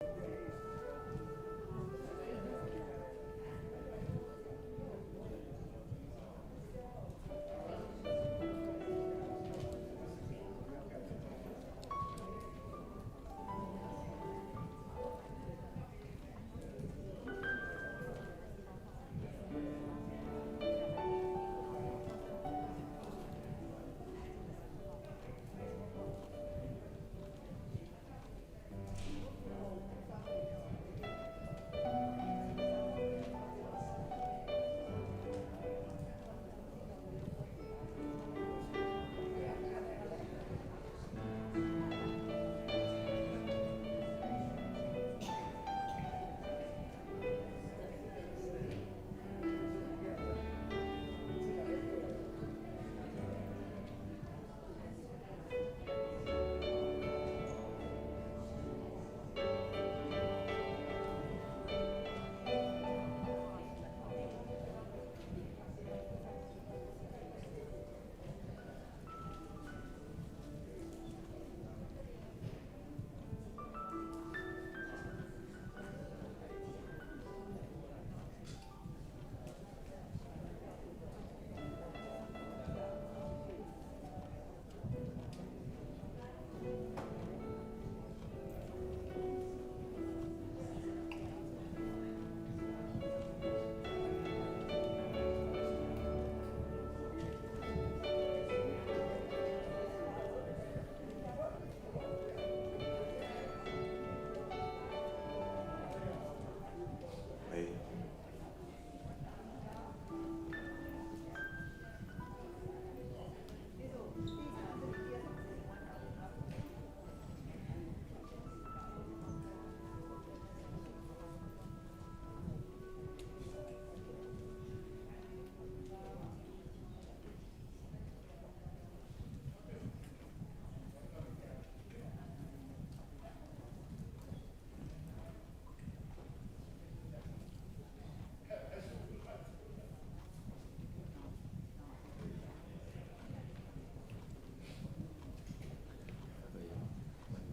喂。可以，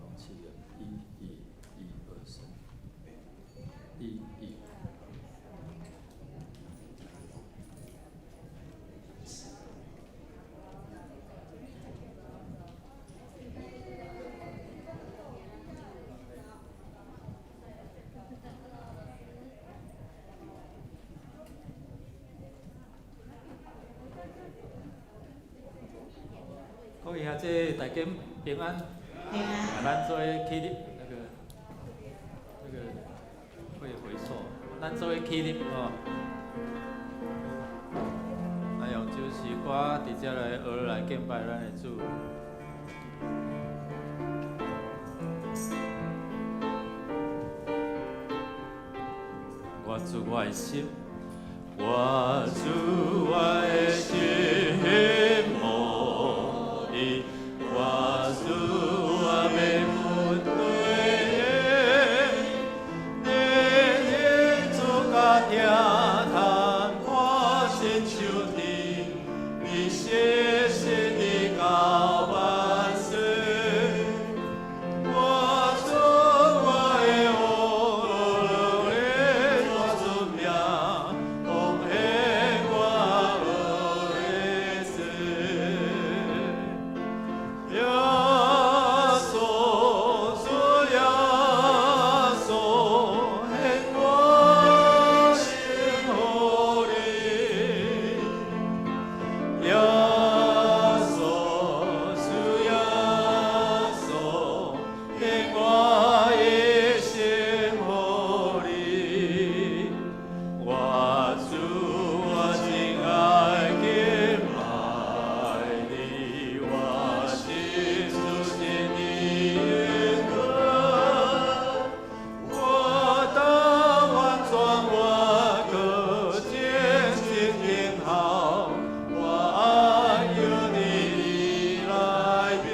忘記了，一、一、一、二、三，一、一。各位兄弟，大家平安。平安。咱做伙起立，那个會回溯，咱做伙起立吼。來用這首歌佇遮來學來敬拜咱的主。我主我的心，我主我的心無你，我主我欲跟隨你，你主甲疼叹我親像天，你謝謝你到萬世。我主我的王，我出名，奉獻我的罪。耶穌，主耶穌，獻我心予你。耶穌，主耶穌，獻我一生予你。我主，我真愛敬拜你，我心主是你應許，我當完全我閣靜靜等候，我愛有你來臨，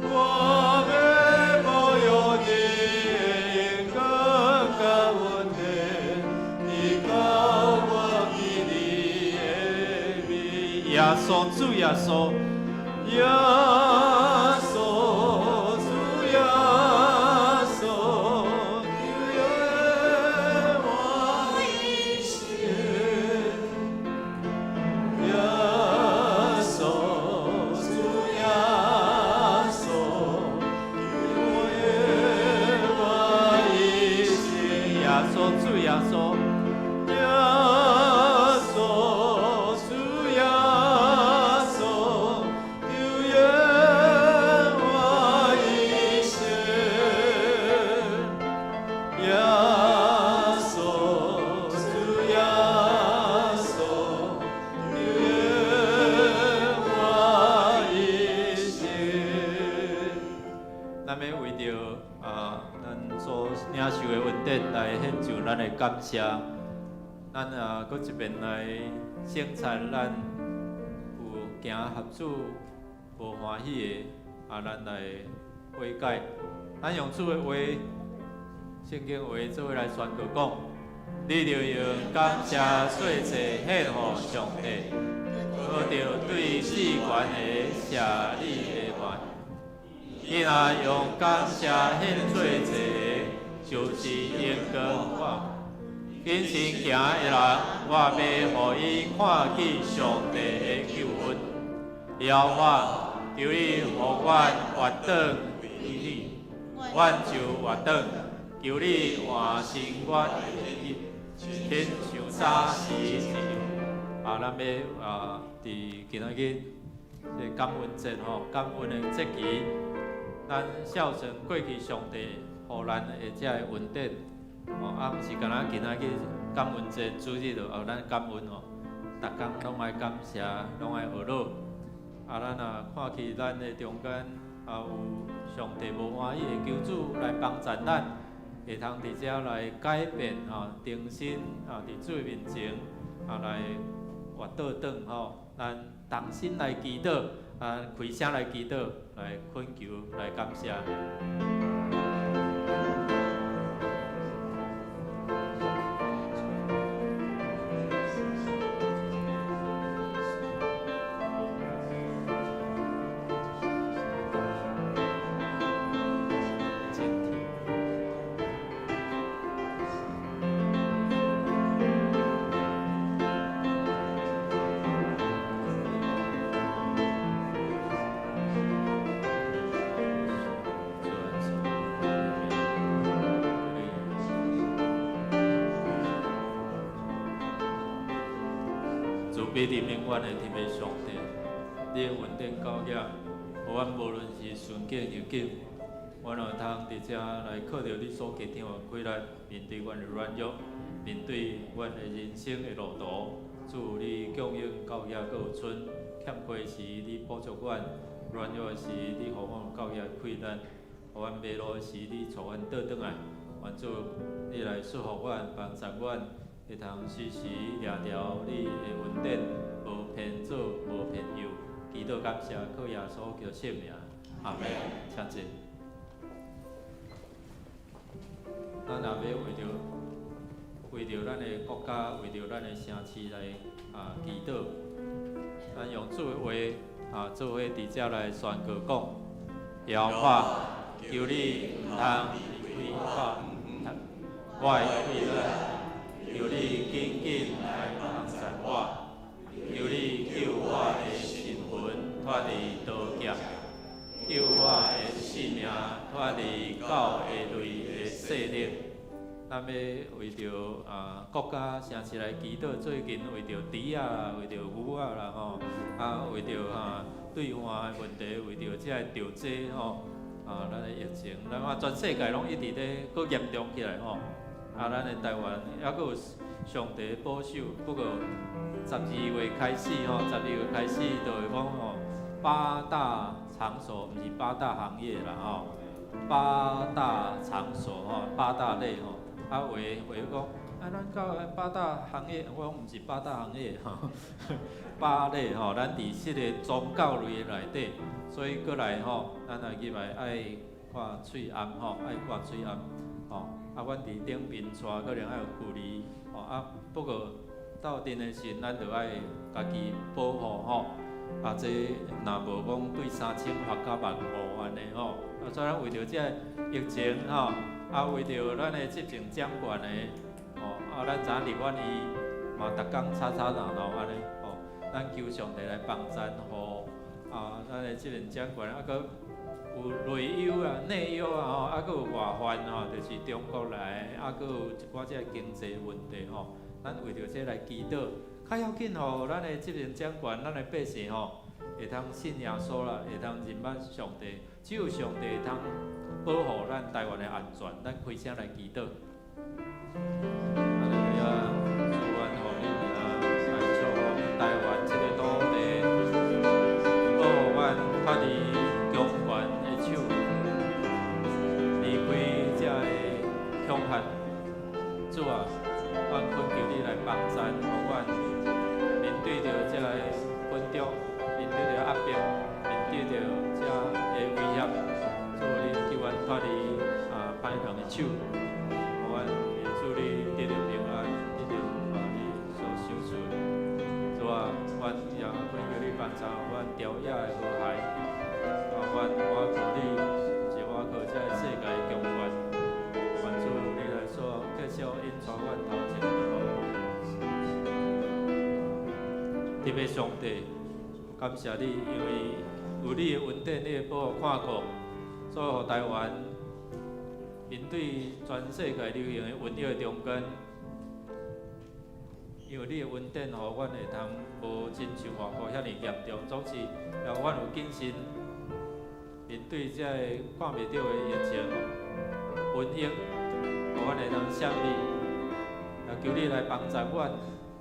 我欲保有你的應許佮恩典，你教我記你的名。耶穌，主耶穌，耶穌，主耶穌，咱所領受的恩典來獻上咱的感謝。咱啊，閣一遍來省察咱有行合主無歡喜的，啊，咱來悔改。咱用主的話，聖經話做伙來宣告講：你著用感謝祭獻予上帝，好著對至懸的赦你的願。伊若用感謝獻祭的，就是榮光我。謹慎行的人，我欲予伊看見上帝的救恩。耶和華，求你予阮活轉歸你，阮就活轉。求你換新阮的日，親像早時一樣。啊，咱欲啊，佇今仔日這感恩節吼，感恩的節期，咱孝順過去上帝予咱的這个恩典，吼，啊，毋是干焦今仔日感恩節主日就予咱感恩吼，逐工攏愛感謝，攏愛學樂。啊，咱若看去咱的中間，也有上帝無歡喜的，求主來幫助咱，會通佇遮來改變吼，重新啊，佇主面前啊來活倒轉吼，咱同心來祈禱，啊，開聲來祈禱，來懇求，來感謝。慈悲憐憫阮的天父上帝，你的恩典夠額，予阮無論是順境逆境，阮會通佇遮來靠著你所加添的氣力，面對阮的軟弱，面對阮的人生的路途。主，你供應夠額閣有剩，欠缺時你補足阮，軟弱時你予阮有夠額氣力，予阮迷路時你帶阮倒轉來。願主你來祝福阮，幫助阮，會通時時掠著你的恩典，無偏左，無偏右。祈禱感謝，靠耶穌基督聖名，阿門。請坐。咱若欲為著咱的國家，為著咱的城市來啊祈禱，咱用主的話啊做伙佇遮來宣告講：耶和華，求你毋通離開我，我的氣力，求你緊緊來幫助我，求你救我的神魂脫離刀劍，救我的性命脫離狗的類的勢力。咱欲為著啊國家城市來祈禱，最近為著豬仔啦，為著牛仔啦吼，啊為著啊對岸的問題，為著這个著這吼，啊咱的疫情，咱看全世界攏一直咧閣嚴重起來吼。啊，咱的台灣猶閣有上帝保守，不過12月開始吼，十二月開始就會講吼，八大場所，毋是八大行業啦吼，八大場所吼，八大類吼。啊，有的會講，啊，咱到八大行業，我講毋是八大行業吼，八類吼，咱佇這个宗教類的內底，所以過來吼，咱來入來愛掛喙罨吼，愛掛喙罨吼。啊，阮佇頂邊帶可能愛有距離吼，啊，不過鬥陣的時陣，咱著愛家己保護吼。啊，這若無講對3000罰甲15,000按呢吼。啊，所以咱為著這个疫情吼，啊，為著咱的執政長官的吼，啊，咱知影立法院嘛，逐工吵吵鬧鬧按呢吼，咱求上帝來幫贊予啊，咱的執政長官啊，閣有內憂啊、內憂啊吼，啊，閣有外患吼，就是中國來的，啊，閣有一寡這个經濟問題吼，咱為著這來祈禱，較要緊吼，咱的執政長官，咱的百姓吼，會通信耶穌啦，會通認捌上帝，只有上帝會通保護咱台灣的安全，咱開聲來祈禱。哈利路亞，主阮予你名來祝福台灣這个土地，保護阮脫離強權的手，離開這嚇。主啊，阮懇求你來幫贊，予阮面對著這个緊張，面對著壓迫，面對著這个威脅，主你救阮脫離歹人的手，予阮會主你得著平安，得著你所賞賜。主啊，阮也懇求你幫助阮朝野的和諧，阮倚靠你，毋是倚靠這个世界的強權。願主你來煞繼續引帶阮頭前的路。特別上帝，感謝你，因為有你的恩典，你的保護看顧，所以予台灣面對全世界流行的瘟疫的中間，因為你的恩典，予阮會通無親像外國遐爾嚴重，總是予阮有謹慎面對這個看袂著的疫情、瘟疫，予阮會通閃避，也求你來幫助阮，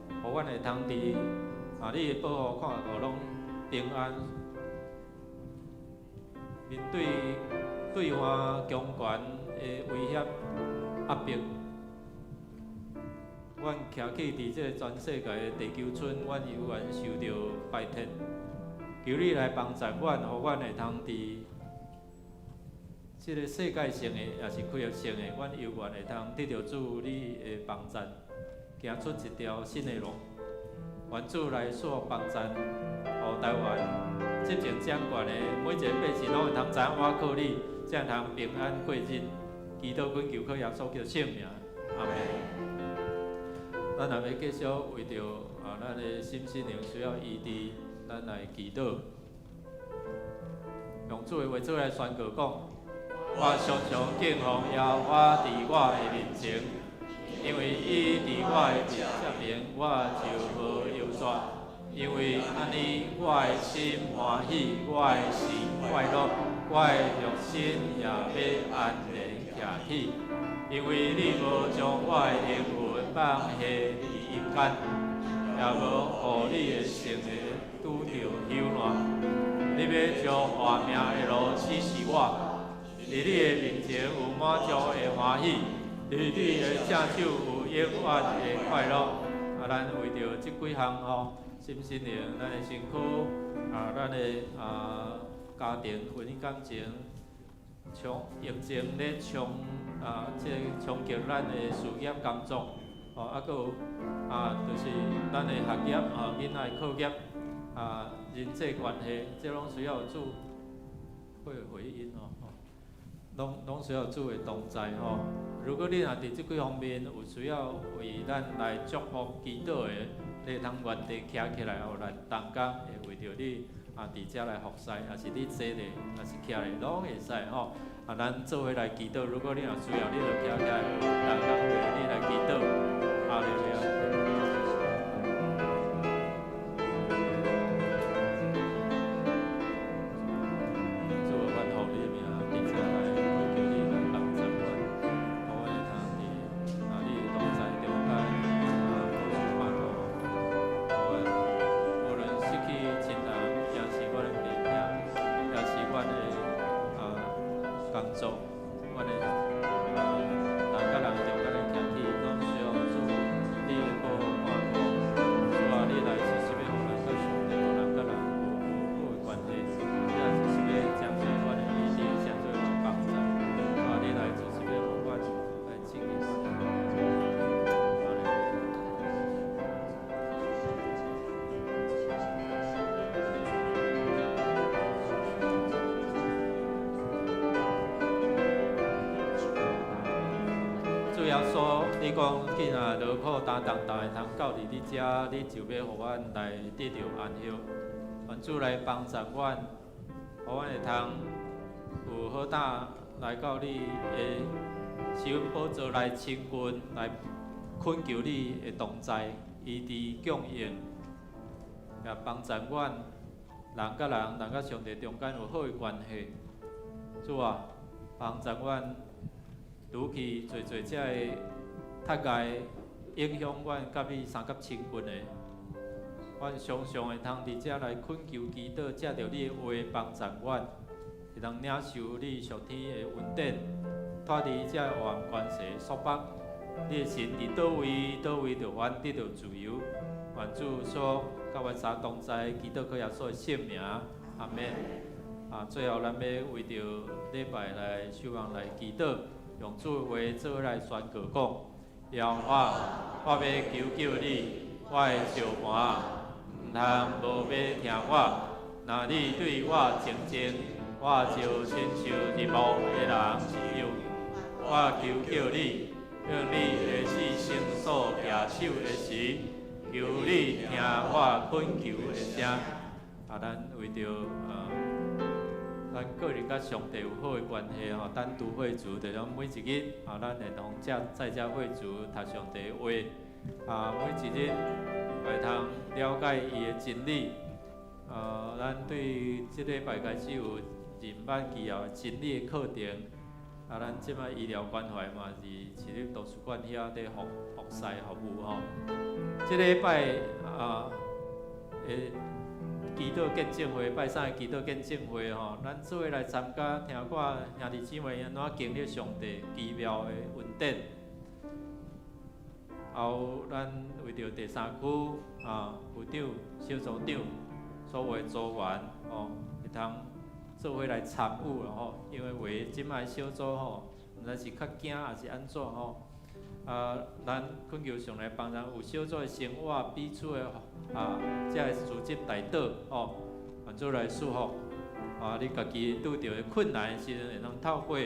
予阮會通佇你的保護看顧攏平安，面對對岸強權的威脅壓迫，阮徛起佇這个全世界的地球村，阮猶原受著排斥。求你來幫助阮，予阮會通佇這个世界性的，也是區域性的，阮猶原會通得著主你的幫贊，行出一條新的路。願主來賜幫贊，予台灣執政掌權的每一个百姓，攏會通知影倚靠你，才會通平安過日。祈禱懇求靠耶穌基督聖名，阿門。咱若欲繼續為著咱的身心靈需要醫治，咱來祈禱。用主的話做來宣告講：我常常敬奉耶和華佇我的面前，因為伊佇我的側邊，我就無憂煞。因為按呢，我的心歡喜，我的心快樂，我的肉身也欲安然徛起。因為你無將我的靈魂放下佇陰間，也無予你的聖者拄著朽爛。你欲將活命的路指示我，佇你的面前有滿足的歡喜，佇你的正手有永遠的快樂。咱為著這幾項吼，身心靈、咱的身軀咱的家庭、婚姻感情，衝疫情咧衝這个衝擊咱的事業工作，吼，閣有就是咱的學業囡仔的課業人際關係，這攏需要主會回應哦，攏需要主的同在吼。如果你若佇這幾方面有需要為咱來祝福祈禱的，你會通原地徛起來，予咱同工會為著你佇遮來服侍，抑是你坐咧，抑是徛咧，攏會使吼。咱做伙來祈禱。如果你若需要，你就徛起來，同工為你來祈禱。哈利路亞。主啊，阮奉你的名，佇遮來祈求你來幫助阮，予阮會通佇你的同在中間保守看顧，予阮無論失去親人，抑是阮的父兄，抑是阮的工作，阮的人佮人中間的徛起，攏需要主你的保護看顧。主啊，你來是欲予咱佮上帝，予咱佮人有好的關係，你來是欲成做阮的醫治，成做阮幫助。主啊，你來就是欲予阮來親近阮。哈利路亞。主耶穌，你講囝仔勞苦擔重擔會通到佇你遮，你就欲予阮來得著安息。願主來幫助阮，予阮會通有好膽來到你的施恩寶座來親近，來懇求你的同在、醫治、供應，也幫助阮人佮人、人佮上帝中間有好的關係。主啊，幫助阮除去濟濟這个窒礙，影響阮佮你相佮親近的。阮常常會通佇遮來懇求祈禱，藉著你的話幫助阮，會當領受你屬天的恩典，脫離這黑暗權勢束縛。你的神佇佗位，佗位就予阮得著自由。願主賜福佮阮三同在，祈禱靠耶穌的聖名，阿門。啊，最後咱欲為著禮拜來守望來祈禱，用主的話做伙來宣告講：耶和華，我欲求救你，我的石磐，毋通無欲聽我。若你對我靜靜，我就親像日暮的人一樣。我求救你，向你的至聖所舉手的時，求你聽我懇求的聲。啊，咱為著咱個人佮上帝有好的關係吼，單獨會主，就是講每一日啊，咱會當遮在家會主讀上帝的話，啊，每一日會通了解伊的真理。咱對這禮拜開始有認捌基要真理的課程，啊，咱這擺醫療關懷嘛是市立圖書館遐佇服侍服務吼。這禮拜啊，會祈禱見證會，拜三的祈禱見證會吼，咱做伙來參加，聽看兄弟姊妹按怎經歷上帝奇妙的恩典。後咱為著第三區啊，區長、小組長所有的組員吼，會通做伙來參與啦吼。因為有的這擺小組吼，毋知是較驚抑是按怎吼。啊，咱懇求上帝幫咱有小組的生活彼此的啊，這个組織代禱吼，願主來賜福。啊，你家己拄著的困難的時陣，會通透過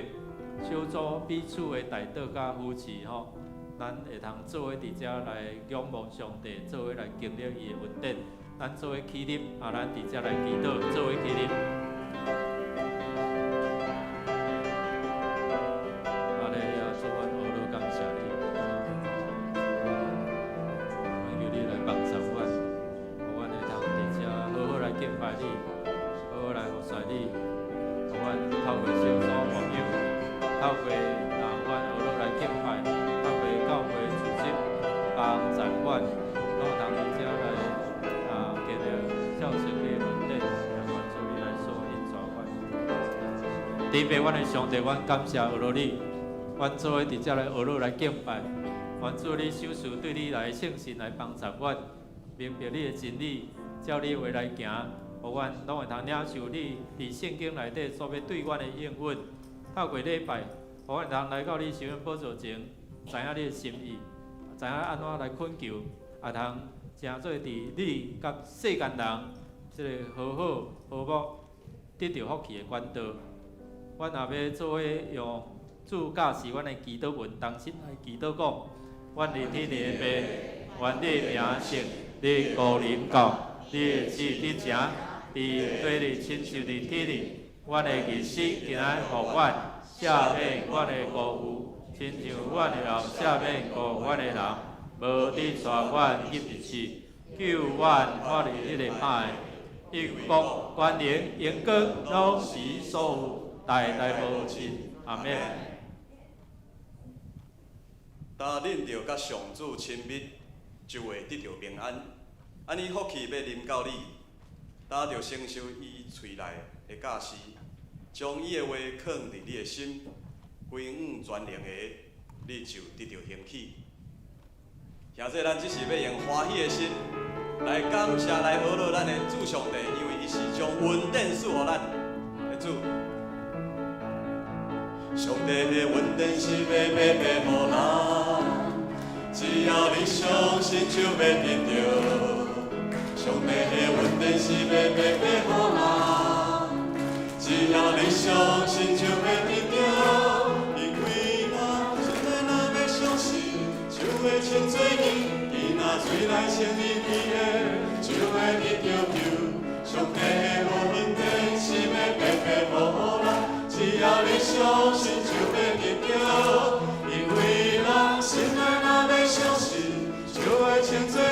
小組彼此的代禱佮扶持吼，咱會通做伙佇遮來仰望上帝，做伙來經歷伊的恩典。咱做伙起立，啊，咱佇遮來祈禱，做伙起立。哈利路亞，主，阮呵咾感謝你，懇求你來幫助阮，予阮會通佇遮好好來敬拜你，好好來服侍你，予阮透過小組牧養，透過啊，阮呵咾來敬拜，透過教會組織幫助阮，攏會通佇遮來啊，經歷孝順你的恩典，願主你來所引導阮。天父，阮的上帝，阮感謝呵咾你，阮做伙佇遮來呵咾來敬拜，願主你賞賜對你來的信心來幫助阮，明白你的真理，照你的話來行，予阮攏會通領受你佇聖經內底所欲對阮的應允。透過禮拜，予阮會通來到你施恩寶座前，知影你的心意，知影按怎來懇求，也通成做佇你佮世間人這个和好和睦得著福氣的管道。阮也欲做伙用主教示阮的祈禱文，同心來祈禱講：阮佇天的父，願你名聖，你國臨到，你的旨意佇成，佇地裡親像佇天裡。阮的日食今仔予阮，赦免阮的辜負，親像阮也赦免辜負阮的人，無得帶阮入試，救阮脫離彼個歹的。因國權能榮光攏是你所有，代代無盡。阿門。當恁著佮上主親密，就會得著平安。按呢福氣欲臨到你，當著承受伊喙內的教示，將伊的話囥佇你的心，歸向全能的，你就得著興起。兄弟，咱這時欲用歡喜的心來感謝、來呵咾咱的主上帝，因為伊是將恩典賜予咱的主。上帝的恩典是白白白予人，只要你相信就欲得著。上帝的恩典是白白白予人，只要你相信就欲得著。因為人心內若欲相信，就會稱做義；伊若喙內承認伊的，就會得著救。上帝的恩典是欲白白予人，只要你相信就欲得著。因為人心內若欲相信，就會稱做義；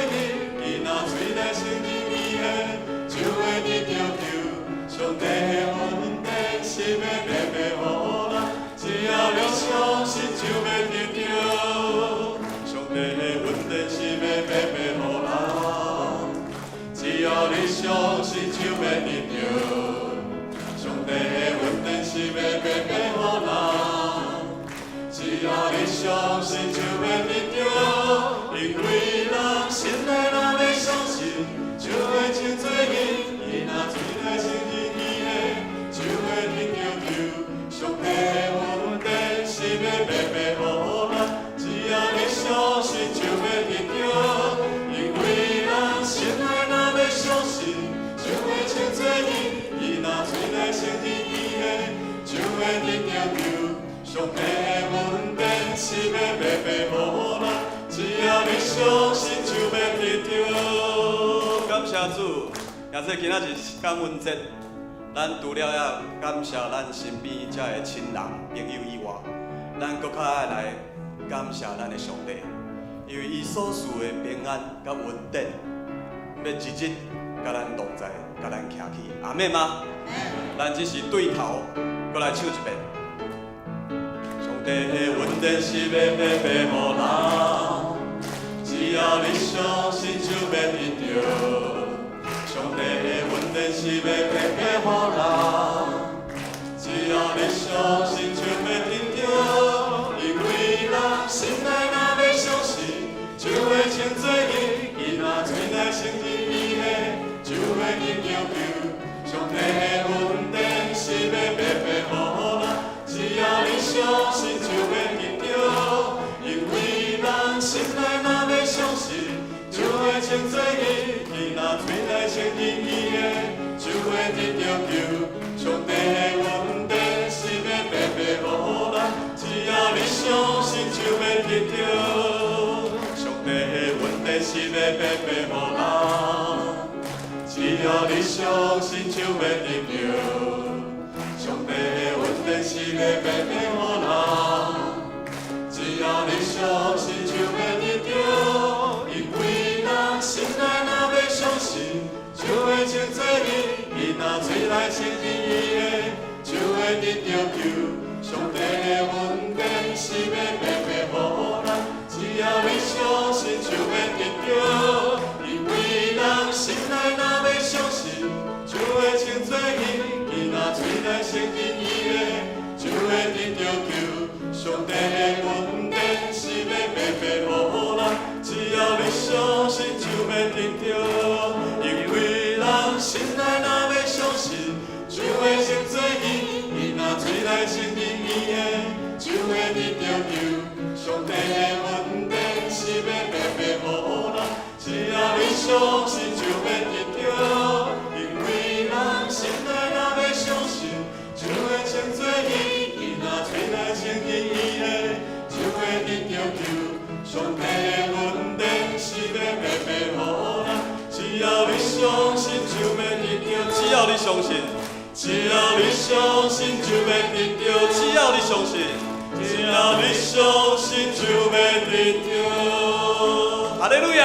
伊若喙內承認伊的，就會得著救。上帝的恩典是欲白白予人，只要你相信就欲得著。上帝的恩典是欲白白予人，只要你相信就欲得著。上帝的恩典是欲白白予人，你相信就欲得著，因為人心內若欲相信，就會稱做義。伊若喙內承認伊的，就會得著救。上帝的恩典是欲白白予咱，只要你相信就欲得著，因為人心內若欲相信，就會稱做義。伊若喙內承認伊的，就會得著救。上帝的恩典是欲白白予咱，只要你相信就欲得著。感謝主，也這今仔日是感恩節，咱除了要感謝咱身邊遮的親人朋友以外，咱閣較愛來感謝咱的上帝，因為伊所賜的平安佮恩典，欲日日佮咱同在，佮咱徛起。阿們嗎？咱只是對頭，閣來唱一遍。上帝的恩典是欲白白予咱，只要你相信就欲得著。上帝的恩典是欲白白予咱，只要你相信就欲得著。因為人心內若欲相信，就會稱做義。伊若喙內承認伊的，就會得著救。上帝的恩典是欲白白予咱，只要你相信就欲得著。因為人心內若欲相信，就會稱做義。伊若喙內承認伊的，就會得著救。上帝的恩典是欲白白予咱，只要你相信就欲得著。上帝的恩典是欲白白予咱，只要你相信就欲得著。上帝的恩典是欲白白予咱，只要你相信就欲得著。因為人心內若欲相信，就會稱做義。伊若喙內承認伊的，就會得著救。上帝的恩典是欲白白予咱，只要你相信就欲得著。因為人心內若欲相信，就會稱做義。伊若喙內承認伊的，就會得著救。上帝的恩典是欲白白予咱，只要你相信就欲得著。因為人心內若欲相信，就會稱做義。伊若喙內承認伊的，就會得著救。上帝的恩典是欲白白予咱，只要你相信就欲得著。因為人心內若欲相信，就會稱做義。伊若喙內承認伊的，就會得著救。上帝的恩典是欲白白予咱，只要你相信就欲得著。只要你相信，只要你相信就欲得著。只要你相信，只要你相信就欲得著。哈利路亞！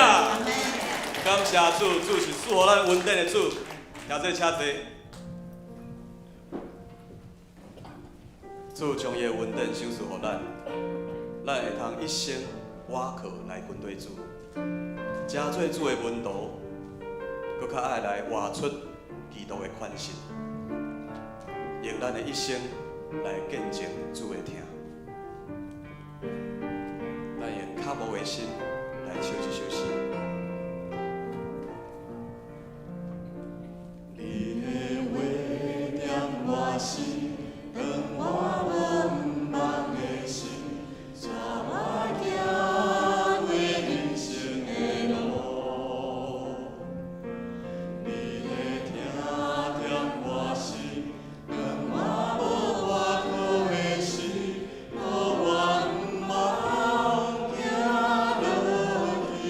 感謝主，主是賜予咱恩典的主。兄弟，請坐。主將伊的恩典賞賜予咱，咱會通一生倚靠來跟隨主，成做主的門徒，閣較愛來活出基督的款式，用咱的一生來見證主的疼。咱用渴慕的心來唱這首詩。你的話點我心，當我無毋茫的時，帶我行過人生的路。你的疼點我心，當我無法度的時，予我毋茫行落去。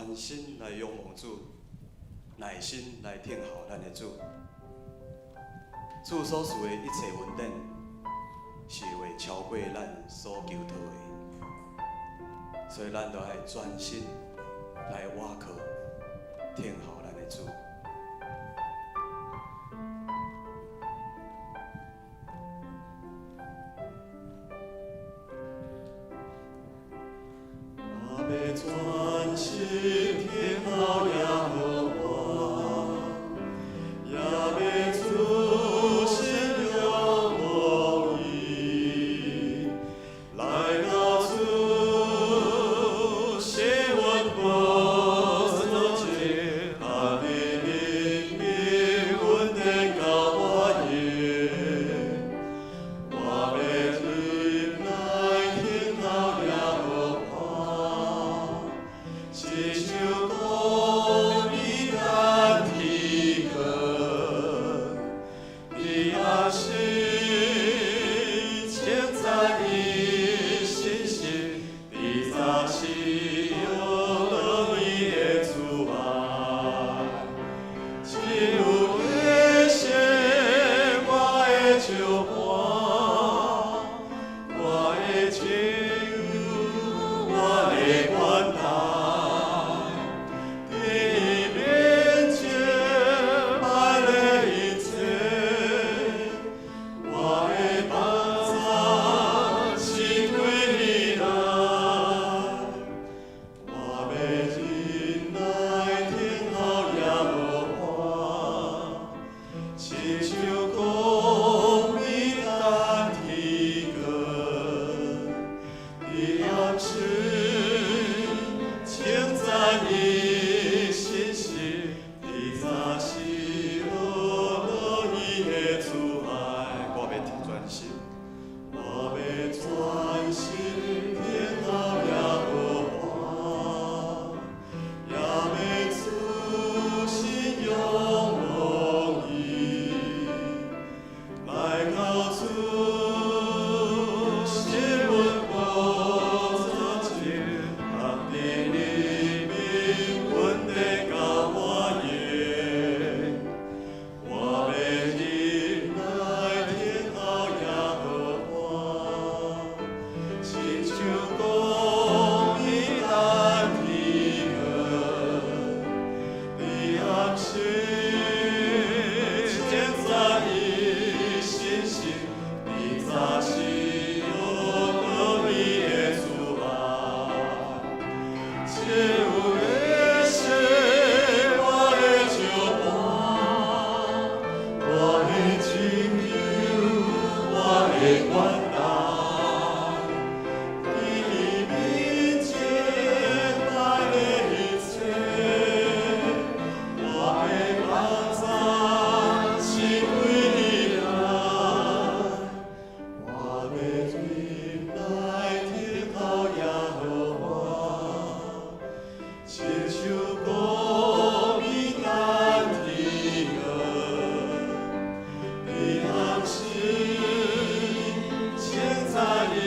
專心來仰望主，耐心來聽候咱的主。主所賜的一切恩典，是會超過咱所求討的，所以咱都愛專心來倚靠、聽候咱的主。我欲專心聽候耶和華，也欲專心仰望伊，來到主施恩寶座前，他的憐憫恩典夠我用，我欲忍耐聽候耶和華，親像公義等天光，伫暗時稱讚伊信實，伫早時仰望伊的慈愛，只有伊是我的石磐，我的拯救，我的懸崖。佇伊面前擺列一切，我的幫助是對伊來。我欲忍耐聽候耶和華，親像公義等天光，佇暗時稱讚伊信實，佇早時仰望伊的慈愛。我欲專心，我欲專心聽候耶和華，也欲專心仰望伊，來到主施恩寶座前，他的憐憫恩典夠我用，我欲忍耐聽候耶和華，親像公義等天光，佇暗時稱讚伊信實，佇早時仰望伊的慈愛，只有伊是我的石磐，我的拯救，我的懸崖。佇伊面前擺列一切，我的幫助是對伊來。我欲忍耐聽候耶和華，親像公義等天光，佇暗時稱讚伊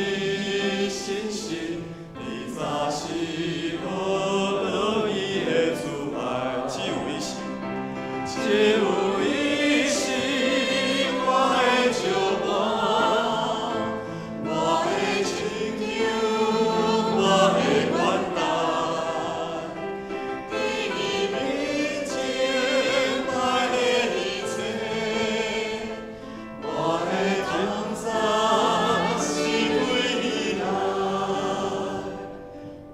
信實，佇早時仰望伊的慈愛，只有伊是，只有伊是我的石磐，我的拯救，我的懸崖。佇伊面前擺列一切，我的幫助是對伊來。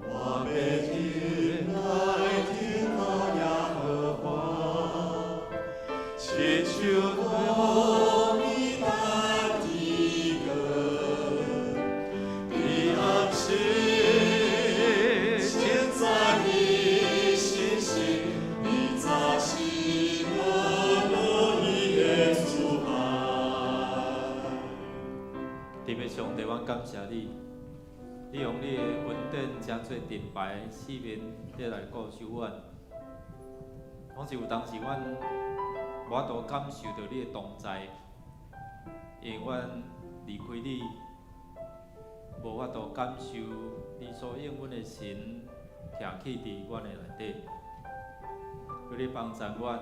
我欲忍耐聽候耶和華，親像公義等天光，佇暗時稱讚伊信實，佇早時仰望伊的慈愛。天父上帝，阮感謝你，你用你的恩典成做盾牌，四面咧來顧守阮。總是有當時，阮無法度感受著你的同在，因為阮離開你，無法度感受你所應允的神，徛起佇阮的內底，求你幫助阮，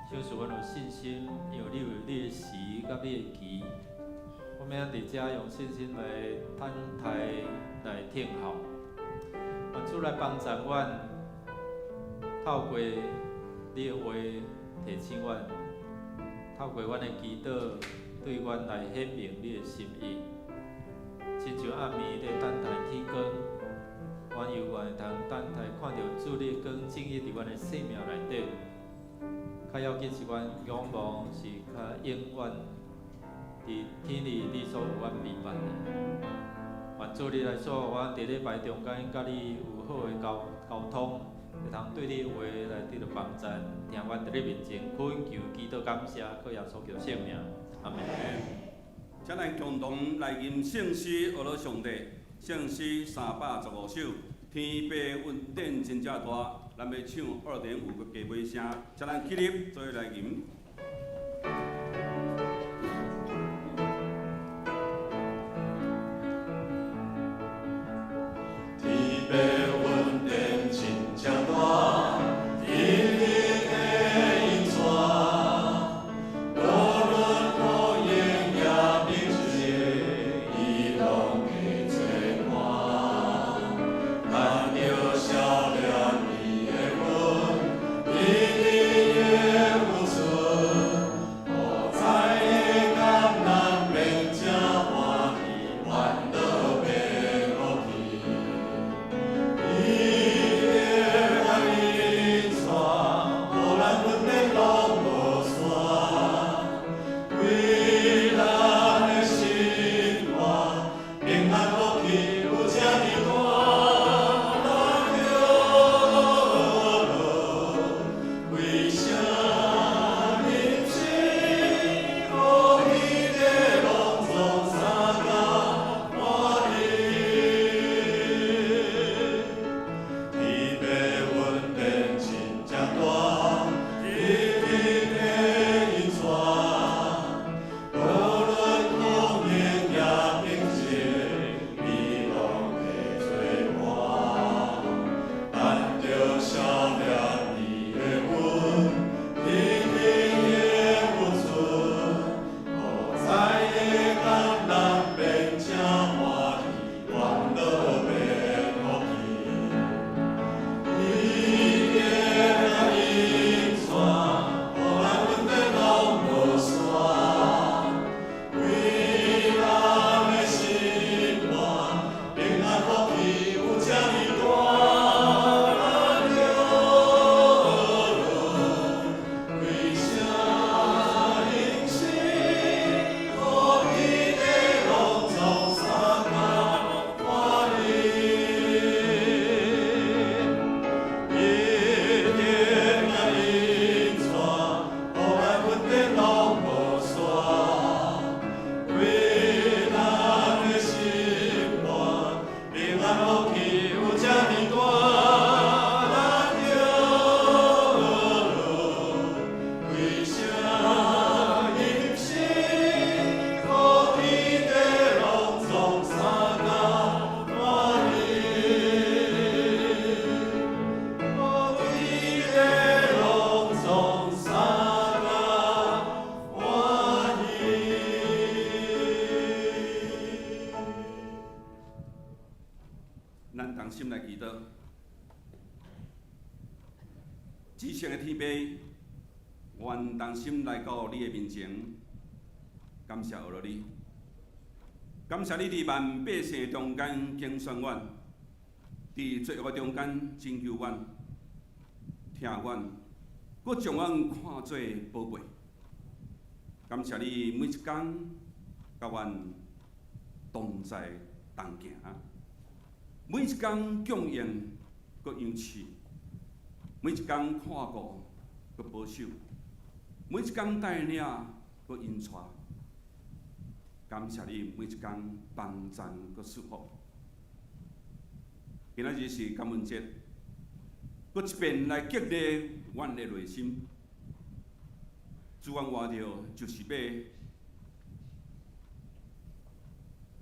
賞賜阮有信心，因為你有你的時佮你的期，我們佇遮用信心來等待，來等候。願主來幫助阮，透過你的話提醒阮，透過阮的祈禱對阮來顯明你的心意。親像暗暝咧等待天光，阮猶願會通等待看著主你的光正日佇阮的生命內底。較要緊是阮仰望是較永遠佇天裡你所為阮預備的。願主你來賜予阮佇禮拜中間佮你有好的溝溝通，會通對你的話來得著幫助，聽阮佇你面前懇求祈禱感謝，靠耶穌基督聖名，阿門。請咱共同來吟聖詩，學樂上帝。聖詩315首，天父恩典真正大，咱欲唱2.5個加尾聲，請咱起立做伙來吟。天父恩典真正大，天天的引帶，無論苦難也平靜，伊攏會做伴。咱著少念伊的恩，天天的有出，無知的艱難免這歡喜，煩惱免福氣。伊的愛引帶，予咱恩典攏無散，為咱的生活平安福氣有這呢大。咱著學樂，為啥吟詩，予彼個攏總相共歡喜。天父恩典真正大，天天的引帶，無論苦難也平靜，伊攏會做伴。咱著少念伊的恩，天天的有出，無知的艱難免這歡喜，煩惱免福氣。伊的愛引帶，予咱恩典攏無散，為咱的生活平安福氣有這呢大。咱著學樂，為啥吟詩，予彼個攏總相共歡喜。伊的愛引帶，予咱恩典攏無散，為咱的生活平安福氣有這呢大。咱著學樂，為啥吟詩，予天地攏總相共歡喜。予天地攏總相共歡喜。咱同心來祈禱。至聖的天父，阮同心來到你的面前，感謝阿樂你，感謝你佇萬百姓中間揀選阮，佇罪惡中間拯救阮，疼阮，閣將阮看做寶貝。感謝你每一工佮阮同在同行，每一工供應閣養飼，每一工看顧閣保守，每一工帶領閣引帶。感謝你每一工幫贊閣祝福。今仔日是感恩節，閣一遍來激勵阮的內心。主，阮活著就是欲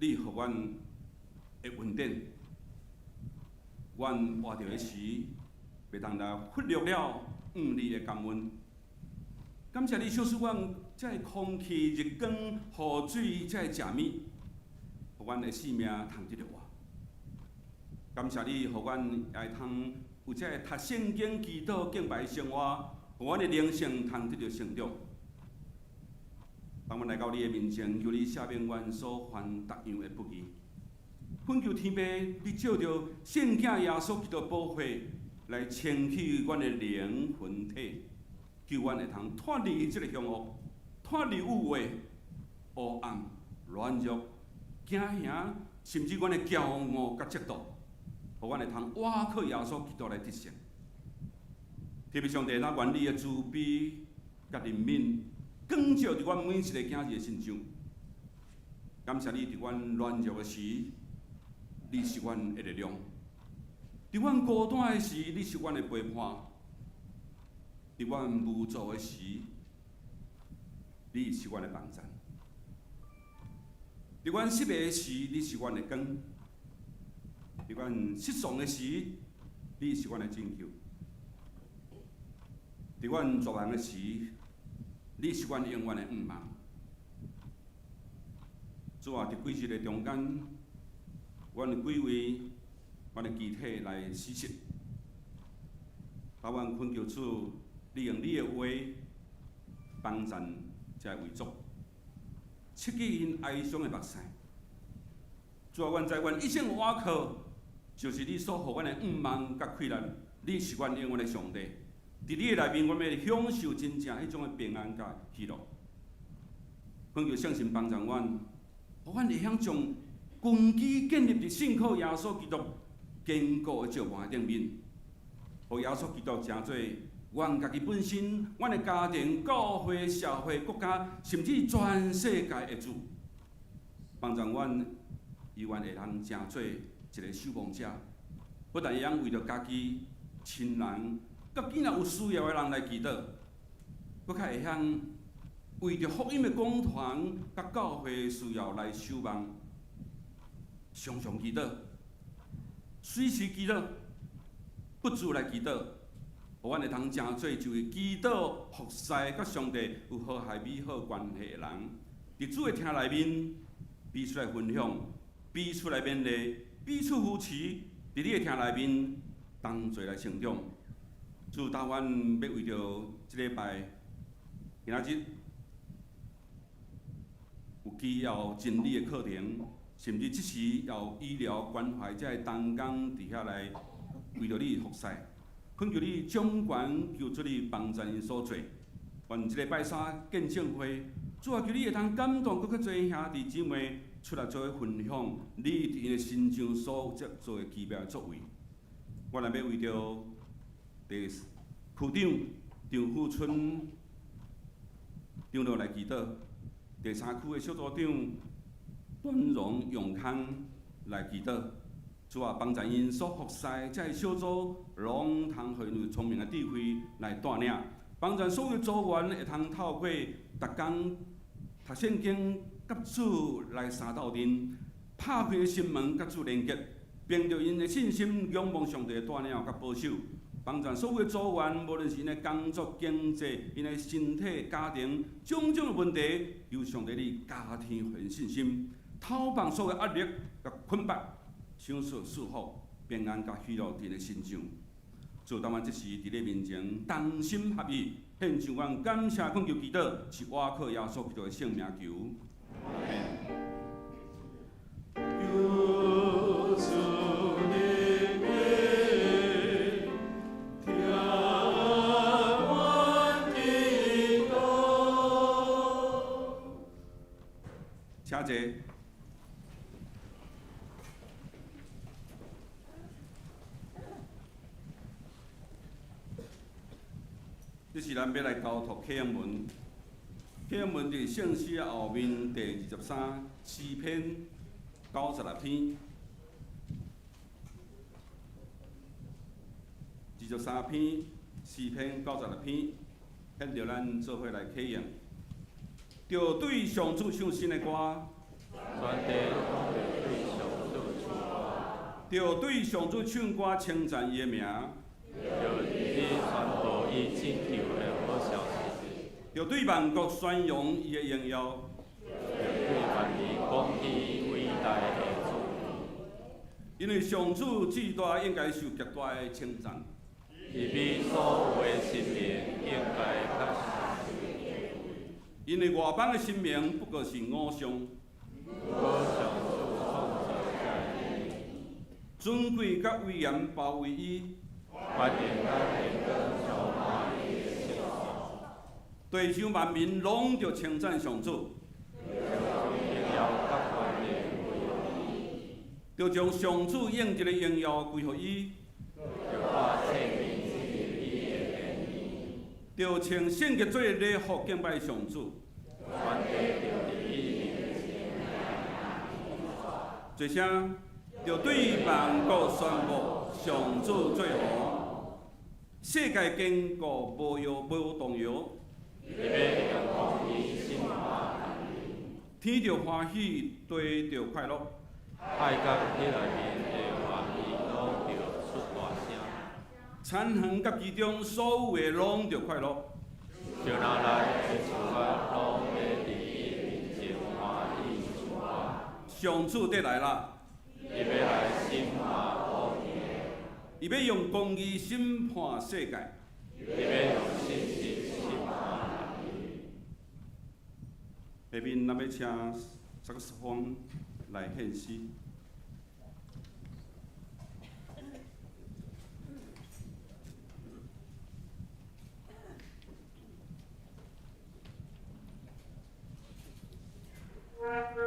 你予阮的恩典，阮活著的時，袂當來忽略了向你的感恩。感謝你賞賜阮這个空氣、日光、雨水，這个食物，予阮的性命通得著活。感謝你，予阮會通有這个讀聖經、祈禱、敬拜生活，予阮的靈性通得著成長。當阮來到你的面前，求你赦免阮所犯逐樣的不義。懇求天父，你借著聖子耶穌基督寶血來清洗阮的靈魂體，救阮會通脫離這个凶惡，脫離誘惑、黑暗、軟弱、驚嚇，甚至阮的驕傲佮嫉妒，予阮會通倚靠耶穌基督來得勝。天父上帝，若願你的慈悲佮憐憫，光照佇阮每一个囝兒的身上。感謝你佇阮軟弱的時，你是阮的力量；佇阮孤單的時，你是阮的陪伴；佇阮無助的時，你是阮的幫贊；佇阮失迷的時，你是阮的光；佇阮失喪的時，你是阮的拯救；佇阮絕望的時，你是阮永遠的向望。主啊，佇幾日的中間，阮幾位，阮的肢體來死失，啊，阮懇求主，你用你的話幫贊這個遺族，拭去𪜶哀傷的目屎。主啊，阮知阮一生倚靠，就是你所予阮的向望佮氣力，你是阮永遠的上帝。佇你的內面，阮欲享受真正彼種的平安佮喜樂。懇求聖神幫助阮，予阮會曉將根基建立佇信靠耶穌基督堅固的石盤頂面，予耶穌基督成做阮家己本身、阮的家庭、教會、社會、國家，甚至全世界的主。幫助阮，予阮會通成做一个守望者，不但會曉為著家己、親人，佮囝若有需要的人來祈禱，閣較會曉為著福音的講團佮教會需要來守望，常常祈禱，隨時祈禱，不住來祈禱，予阮會通成做一位祈禱服侍佮上帝有和諧美好關係的人。佇主的廳內面，彼此來分享，彼此來勉勵，彼此扶持。佇你的廳內面，同齊來成長。主，當阮欲為著這禮拜今仔日有基要真理的課程，甚至這時有醫療關懷這个同工佇遐來為著你服侍，懇求你掌權，求主你幫助𪜶所做。願這個拜三見證會，主啊，求你會通感動閣較濟兄弟姊妹出來做分享，你佇𪜶的身上所做的奇妙的作為。我若欲為著第區長張富春長老來祈禱，第三區的小組長段榮永康來祈禱，主啊，幫助𪜶所服侍這个小組，攏通予𪜶有聰明的智慧來帶領，幫助所有組員會通透過逐工讀聖經，佮主來相鬥陣，拍開心門佮主連結，憑著𪜶的信心仰望上帝的帶領佮保守。幫助所有的組員，無論是𪜶的工作、經濟、𪜶的身體、家庭，種種的問題，求上帝你加添予𪜶信心，透放所有壓力佮捆綁，賞賜祝福、平安佮喜樂佇𪜶的身上。主，當阮這時佇你面前同心合意，獻上阮感謝懇求祈禱，是倚靠耶穌基督的聖名求。求主憐憫，聽阮祈禱。請坐。這是咱欲來交託啟應文，啟應文佇聖詩後面第23詩篇96篇，23篇詩篇96篇，獻著咱做伙來啟應，著對上主唱新的歌，全地攏會對上主唱歌。著對上主唱歌稱讚伊的名，著去宣布伊拯救的好消息，著對萬國宣揚伊的榮耀，著對萬民講起伊偉大的作為。因為上主至大，應該受極大的稱讚。伊比所有的神明應該較受。因為外邦的神明不過是偶像。毋過上主創造這天。尊貴佮威嚴包圍伊。權能佮榮光充滿伊的聖所。地上萬民攏著稱讚上主。榮耀佮權能歸予伊。著將上主應得的榮耀歸予伊。著帶器皿進入伊的殿宇。著穿聖潔做禮服敬拜上主。全地著佇伊面前。齊聲，著對萬國宣布上主做王，世界堅固無搖無動搖。伊欲用公義審判萬民。天著歡喜，地著快樂。海佮彼內面的活魚攏著出大聲。田園佮其中所有的攏著快樂。石林內的樹仔攏欲佇伊面前歡喜唱歌。上主佇來啦！伊欲來審判土地。伊欲用公義審判世界。伊欲用信實審判萬民。下面咱欲請薩克斯風來獻詩。 Thank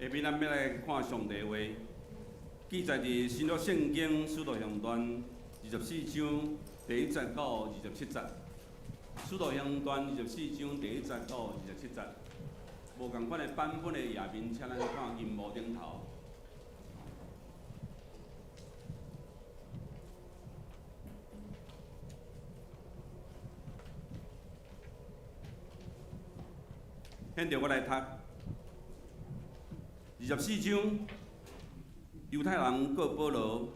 下面咱欲來看上帝話，記載佇新約聖經使徒行傳二十四章第一節到二十七節。使徒行傳二十四章第一節到二十七節，無仝款的版本的頁面，請咱看螢幕頂頭。現在我來讀二十四章，猶太人告保羅。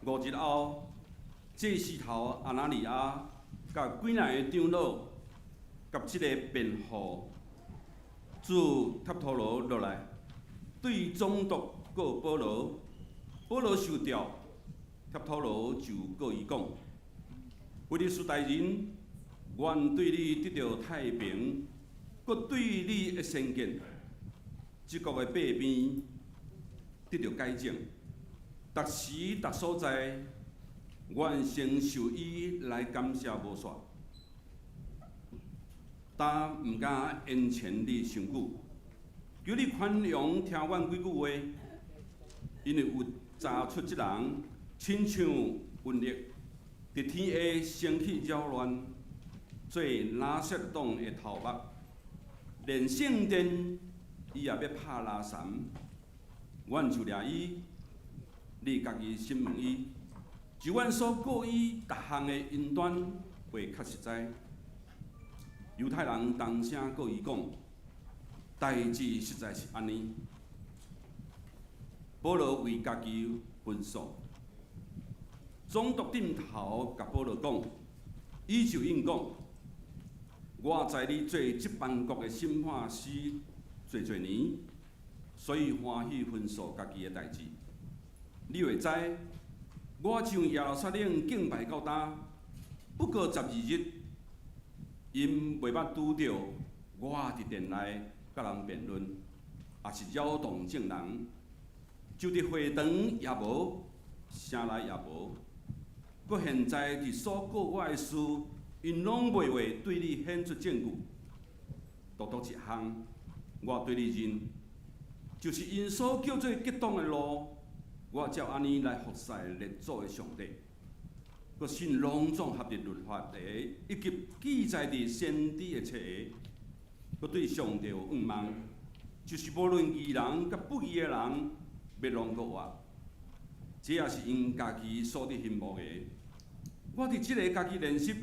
五日後，祭司頭亞拿尼亞佮幾若个長老佮這個辯護主帖土羅落來，對總督告保羅。保羅受調，帖土羅就告伊講：非利士大人，阮對你得著太平，閣對你的先見，這國的弊病得著改正。逐時逐所在，阮先受伊來感謝無煞，但毋敢延遲你傷久，求你寬容聽阮幾句話，因為有查出這人親像瘟疫，佇天下升起擾亂，做拿撒黨的頭目，連聖殿伊也欲拍垃圾，阮就掠伊，你家己審問伊，就阮所告伊逐項的因端會較實在。猶太人同聲告伊講，代誌實在是按呢。保羅為家己申訴，總督點頭共保羅講，伊就應講：我知你做這邦國的審判司濟濟年，所以歡喜申訴家己的代誌。你會知，我上耶路撒冷敬拜到今，不過十二日，𪜶袂捌拄著我佇殿內佮人辯論，抑是擾動眾人，就佇會堂也無，城內也無。閣現在佇所告我的事，𪜶攏袂話對你顯出證據。獨獨一項，我對你認，就是𪜶所叫做結黨的路，我照按呢來服侍列祖的上帝，閣信攏總合佇律法的，以及記載佇先知的冊下，閣對上帝有向望，就是無論義人佮不義的人，欲攏閣活。這也是𪜶家己所咧欣慕的。我佇這个家己練習，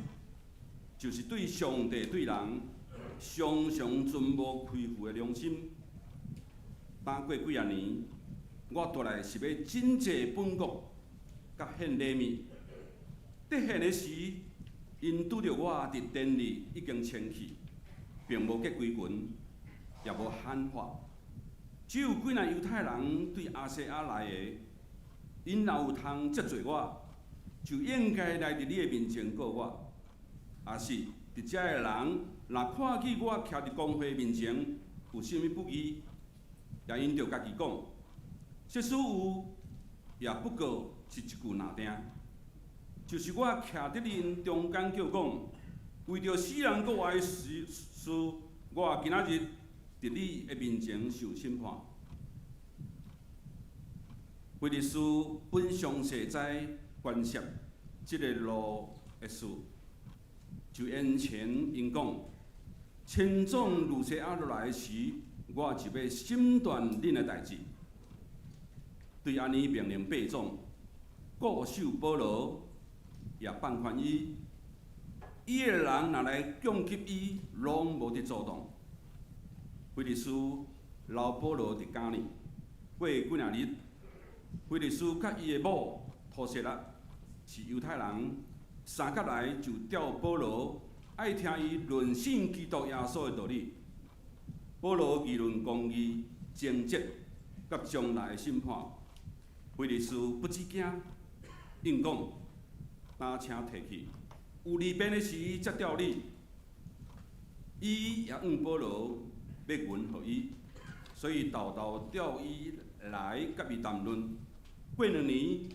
就是對上帝對人常常存無虧負的良心。當過幾仔年，我蹛來是欲拯濟本國，佮獻禮物。得獻的時，𪜶拄著我佇殿裡已經清氣，並無結規群，也無喊話。只有幾若猶太人對亞細亞來的，𪜶若有通責罪我，就應該來佇你的面前告我。抑是佇遮的人，若看見我徛佇公會面前有啥物不義，也𪜶著家己講。即使有，也不過是一句爾定。就是我徛佇𪜶中間叫講，為著死人閣活的事，我今仔日佇你的面前受審判。非利士本詳細知關涉這个路的事，就延遲𪜶講，千總呂西亞落來時，我就欲審斷恁的代誌。對按呢命令百總，固守保羅，也放寬伊。伊的人若來攻擊伊，攏無得阻擋。非利士留保羅佇監裡，過幾若日，非利士佮伊的某陀西拉是猶太人，三角來就調保羅，愛聽伊論信基督耶穌的道理。保羅議論公義、貞潔佮將來的審判，非利士不只驚，應講，今請提去，有利便的時才調你。伊也向保羅欲銀予伊，所以沓沓調伊來佮伊談論。過兩年，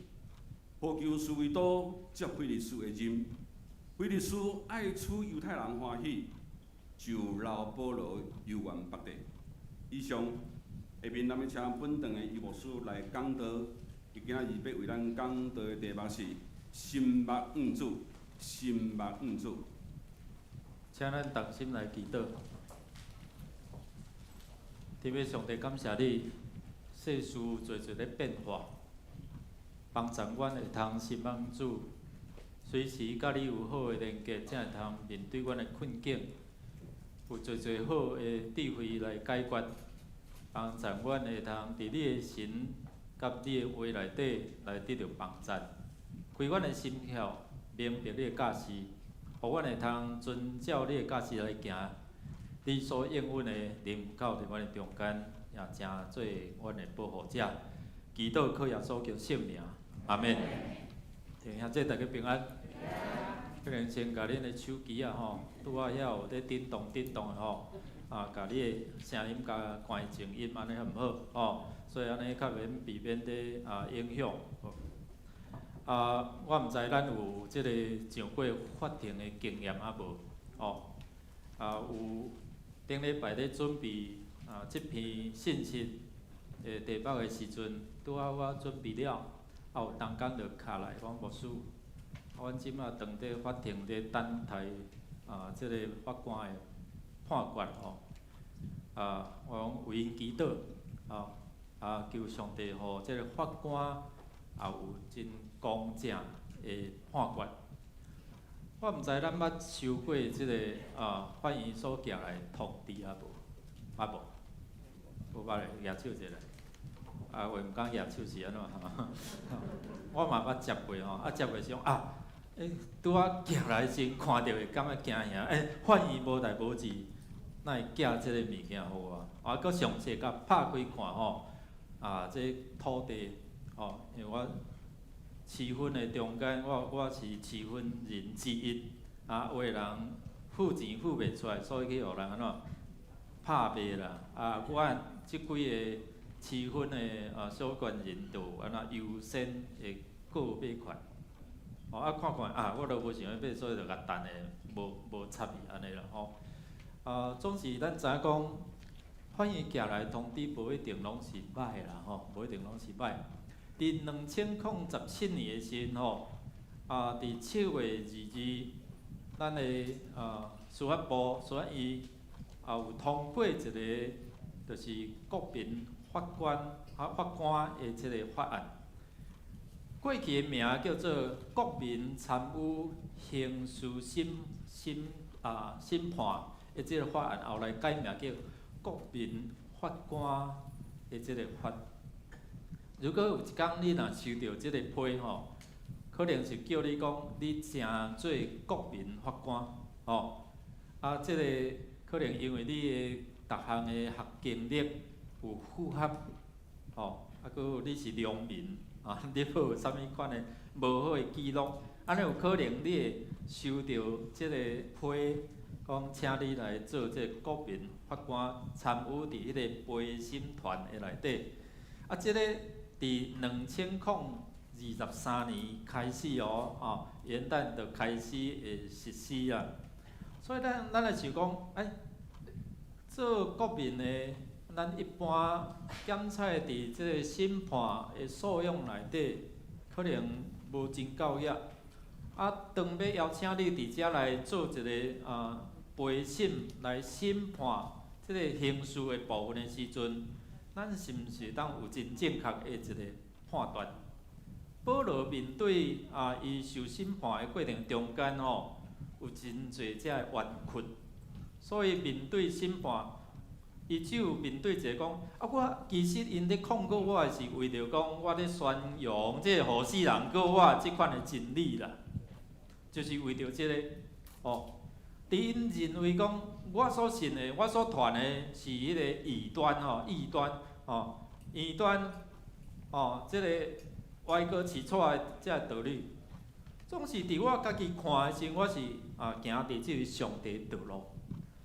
波求斯維多接非利士的任，非利士愛取猶太人歡喜，就留保羅遊玩別地。以上，下面咱欲請本堂的余牧師來講道。伊今仔日欲為咱講道的題目是心目向主，心目向主。請咱同心來祈禱。天父上帝，感謝你，世事濟濟咧變化，幫助阮會通心目向主，隨時佮你有好的連結，才會通面對阮的困境，有濟濟好的智慧來解決，幫助阮會通佇你的神佮你的話內底來得著幫助，開阮的心竅，明白你的教示，予阮會通遵照你的教示來行。你所應允的臨到佇阮的中間，也成做阮的保護者。祈禱靠耶穌基督聖名，阿們。弟兄姊妹大家平安。可能先共恁的手機啊吼，拄仔遐有咧振動振動的吼，啊，共你的聲音共關靜音，按呢較毋好吼，所以按呢較免避免咧啊影響。啊，我毋知咱有這个上過法庭的經驗抑無？吼，啊有。頂禮拜咧準備啊，這篇信息的題目的時陣，拄仔我準備了，啊有同工就敲來講牧師，啊阮這馬當佇法庭咧等待啊，這个法官的判決吼，啊，我講為𪜶祈禱，啊啊求上帝予這个法官也有真公正的判決。我毋知咱捌收過這个啊法院所寄來通知抑無？捌無？無捌的，舉手一下。啊，有的毋敢舉手是按怎？我嘛捌接過吼，啊接過時講啊，拄仔寄來時看著會感覺驚嚇，法院無代無誌，哪會寄這个物件予我？啊，閣詳細共拍開看吼，啊，這土地吼，因為我持分的中間，我是持分人之一，啊，有的人付錢付袂出來，所以去予人按怎拍賣啦。啊，阮這幾个持分的啊所權人就有按怎優先的購買權。哦，啊看看啊，我都無想欲買，所以就共等下，無無插伊按呢啦吼。啊，總是咱知影講，法院寄來通知無一定攏是歹啦吼，無一定攏是歹。佇2017年的時陣吼，啊，佇7月22，咱的啊司法部、司法院也有通過一个，就是國民法官啊法官的這个法案。過去的名叫做《國民參與刑事審審啊審判》的這个法案，後來改名叫《國民法官》的這个法。如果有一工你若收著這个批吼，可能是叫你講你成做國民法官，吼，啊，這个可能因為你的逐項的學經歷有符合，吼，啊，閣有你是良民，啊，你無有啥物款的無好的記錄，按呢有可能你會收著這个批，講請你來做這个國民法官，參與佇彼个陪審團的內底，啊，這个。佇2023年開始哦，吼，元旦就開始會實施啊。所以咱咱來想講，欸，做國民的，咱一般檢採佇這个審判的素養內底，可能無真夠額。啊，當欲邀請你佇遮來做一个啊陪審來審判這个刑事的部分的時陣，咱是毋是當有真正確的一个判斷？保羅面對啊，伊受審判的過程中間吼，有真濟這个冤屈，所以面對審判，伊只有面對一个講啊，我其實𪜶咧控告我的是為著講我咧宣揚這个予死人閣活這款的真理啦，就是為著這个哦。佇𪜶認為講，我所信的，我所傳的是彼个異端吼，異端吼，異端吼，這个歪歌起錯的這个道理，總是佇我家己看的時陣，我是啊行佇這位上帝道路。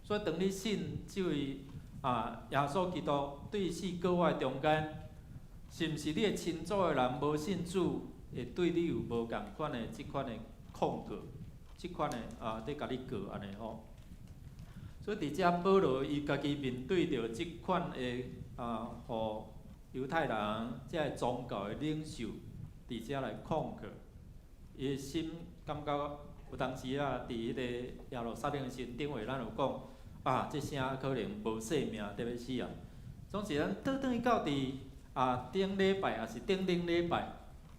所以當你信這位啊耶穌基督對死閣活的中間，是毋是你的親族的人無信主，會對你有無仝款的這款的控告？這款的啊，咧共你告按呢吼。所以佇遮保羅伊家己面對著這款的啊，予猶太人這个宗教的領袖佇遮來控告，伊的心感覺有當時啊，佇彼個耶路撒冷的時陣，頂回咱有講啊，這聲可能無性命，得欲死啊。總是咱倒轉去到佇啊頂禮拜，抑是頂頂禮拜，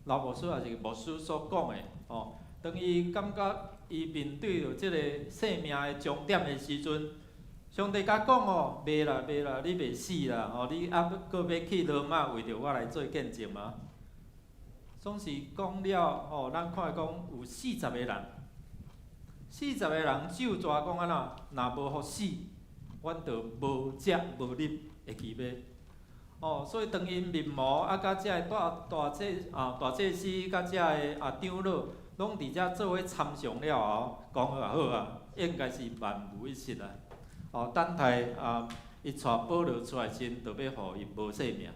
老牧師抑是牧師所講的吼，當伊感覺伊面對著這个生命的終點的時陣，上帝共講哦，袂啦袂啦，你袂死啦，吼，你猶閣欲去羅馬為著我來做見證嗎？總是講了吼，咱看講有四十個人，四十個人咒詛講按怎，若無予死，阮就無食無啉會記袂？哦，所以當𪜶密謀啊，佮這个大大祭啊大祭司佮這个啊長老，攏佇遮做伙參詳了後，講好啊好啊，應該是萬無一失啊。哦，等待啊，伊帶保羅出來時，就欲予伊無性命。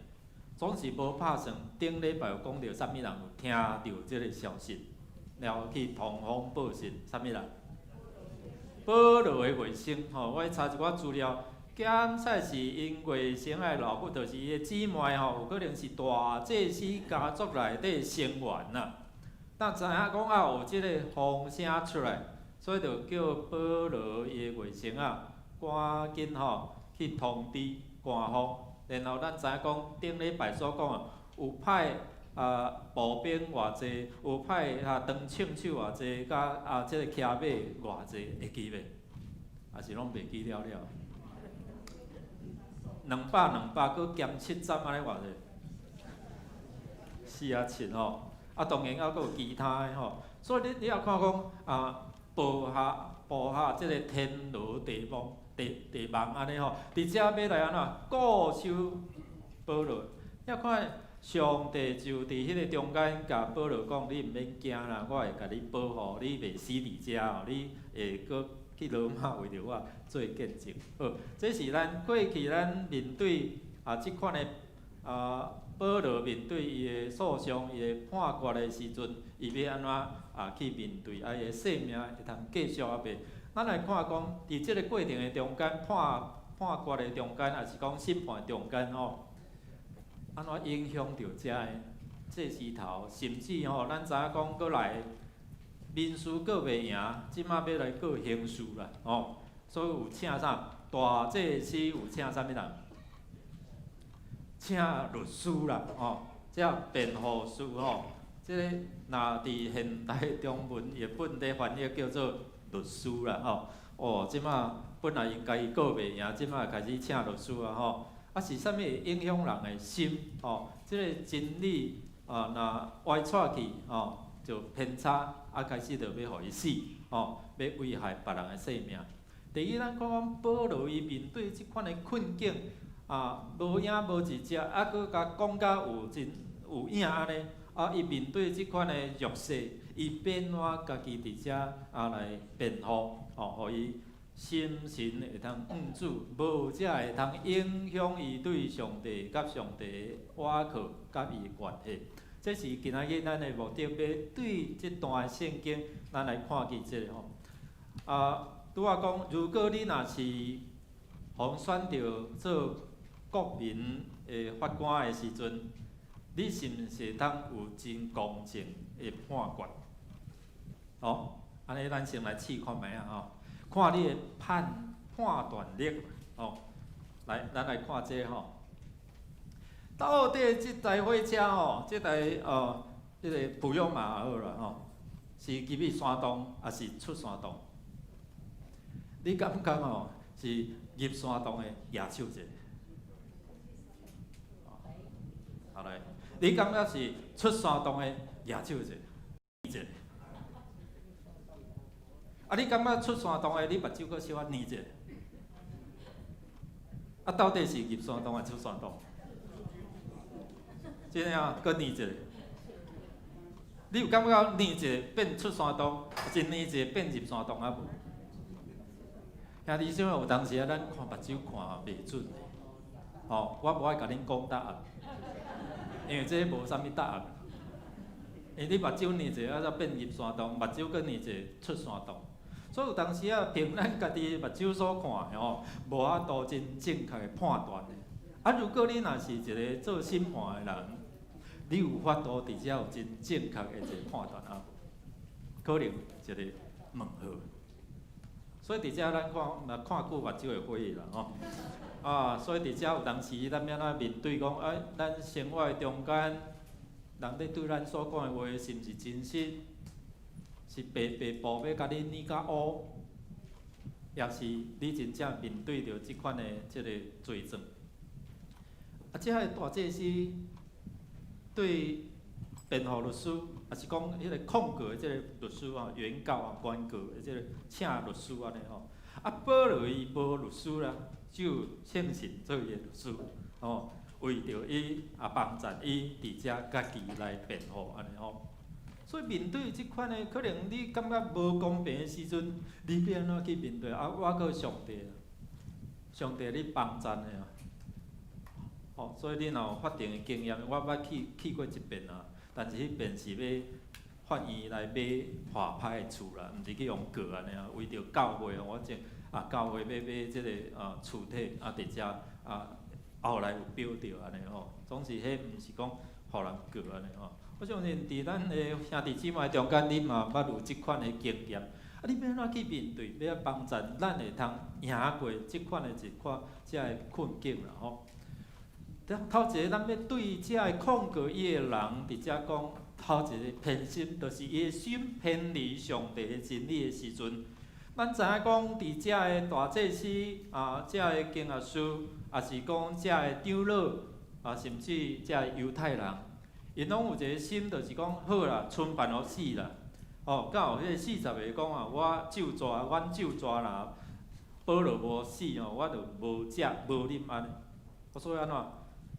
總是無拍算，頂禮拜有講著啥物人有聽著這个消息，然後去通風報信，啥物人？保羅的外甥吼，我去查一寡資料，檢測是𪜶外甥的老母，就是伊的姊妹吼，有可能是大祭司家族內底成員啦。但知影講啊，有這個風聲出來，所以就叫保羅伊的外甥啊，趕緊吼去通知官方。然後咱知影講，頂禮拜所講的，有派啊步兵偌濟，有派啊長槍手偌濟，佮啊這个騎馬偌濟，會記袂？抑是攏袂記了了？兩百兩百，閣減七十，按呢偌濟？47吼，啊當然猶閣有其他的吼，所以你也看講啊，布下布下這个天羅地網地地網按呢吼，佇遮欲來按怎固守保羅？你看上帝就佇彼个中間共保羅講：你毋免驚啦，我會共你保護，你袂死佇遮吼，你會閣去羅馬為著我做見證。好，這是咱過去咱面對啊這款的啊保羅面對伊的訴訟、伊的判決的時陣，伊欲按怎啊去面對？啊，伊的生命會通繼續抑袂？咱來看講，佇這个過程的中間，判判決的中間，抑是講審判中間吼，按怎影響著遮的祭司頭，甚至吼，咱知影講閣來民事告袂贏，這馬欲來告刑事啦，吼，所以有請啥大祭司有請啥物人？請律師啦，吼，這辯護師吼，這个若佇現代中文譯本咧翻譯叫做律師啦，吼。哦，這馬本來𪜶家己告袂贏，這馬開始請律師啊，吼。啊是啥物會影響人的心？吼，這个真理啊，若歪掣去，吼，就偏差，啊開始就欲予伊死，吼，欲危害別人的性命。第一，咱看講保羅伊面對這款的困境，啊，無影無一隻，啊，閣共講甲有真有影按呢，啊，伊面對這款的弱勢，伊欲按怎家己佇遮啊來辯護，吼，予伊心神會通向主，無才會通影響伊對上帝佮上帝的倚靠佮伊的關係。這是今仔日咱的目的，欲對這段聖經，咱來看見這个吼。啊，拄仔講，如果你若是予選著做國民的法官的時陣，你是毋是會當有真公正的判決？哦，按呢咱先來試看覓仔吼，看你的判判斷力哦。來，咱來看這个吼，到底這台火車吼，這台哦，這个普悠瑪好啦吼，是入去山洞，抑是出山洞？你感覺吼是入山洞的舉手者？好來，你感覺是出山洞的舉手者？者？啊，你感覺出山洞的，你目睭閣小可睨者？啊，到底是入山洞抑出山洞？真的啊，閣睨者？你有感覺睨者變出山洞，抑是睨者變入山洞啊無？兄弟姊妹，有當時啊，咱看目睭看袂準的，吼，我無愛共恁講答案，因為這無啥物答案。因為你目睭睨者啊，才變入山洞；目睭閣睨者出山洞。所以有當時啊，憑咱家己目睭所看的吼，無法度真正確的判斷的。啊，如果你若是一個做審判的人，你有法度佇遮有真正確的一個判斷啊？可能一個問號。所以佇遮咱看，若看久目睭會花去啦吼。啊，所以佇遮有當時咱欲按怎面對講，啊，咱生活的中間，人咧對咱所講的話是毋是真實？是白白布欲共你染甲烏，抑是你真正面對著這款的這個罪狀？啊，這个大祭司對辯護律師，抑是講彼個控告的這個律師啊，原告啊，原告的這個請律師按呢吼。啊，保羅伊無律師啦，只有聖神做伊的律師，吼，為著伊啊幫贊伊佇遮家己來辯護按呢吼。所以面對這款的可能你感覺無公平的時陣，你欲按怎去面對？啊，我閣上帝，上帝你幫贊的啊。吼，所以你若有法庭的經驗，我捌去過一遍啊，但是彼遍是欲法院來買法拍的厝啦，毋是去予告按呢啊，為著教會，我正啊教會欲買這个啊厝體啊，佇遮啊後來有標著按呢吼，總是彼毋是講予人告按呢吼。我相信佇咱的兄弟姊妹中間，你嘛捌有這款的經驗，啊，你欲按怎去面對，欲幫助咱會通贏過這款的一款遮个困境啦吼。頭一个，咱欲對遮个控告伊的人，佇遮講，頭一個偏心，就是伊的心偏離上帝的真理的時陣。咱知影講，佇遮个大祭司啊，遮个經學師，抑是講遮个長老，啊，甚至遮个猶太人，𪜶攏有一個心，就是講好啦，賰辦予死啦。哦，敢有彼个40個講啊，我咒詛，阮咒詛若保羅無死吼，我就無食無啉按呢。所以按怎？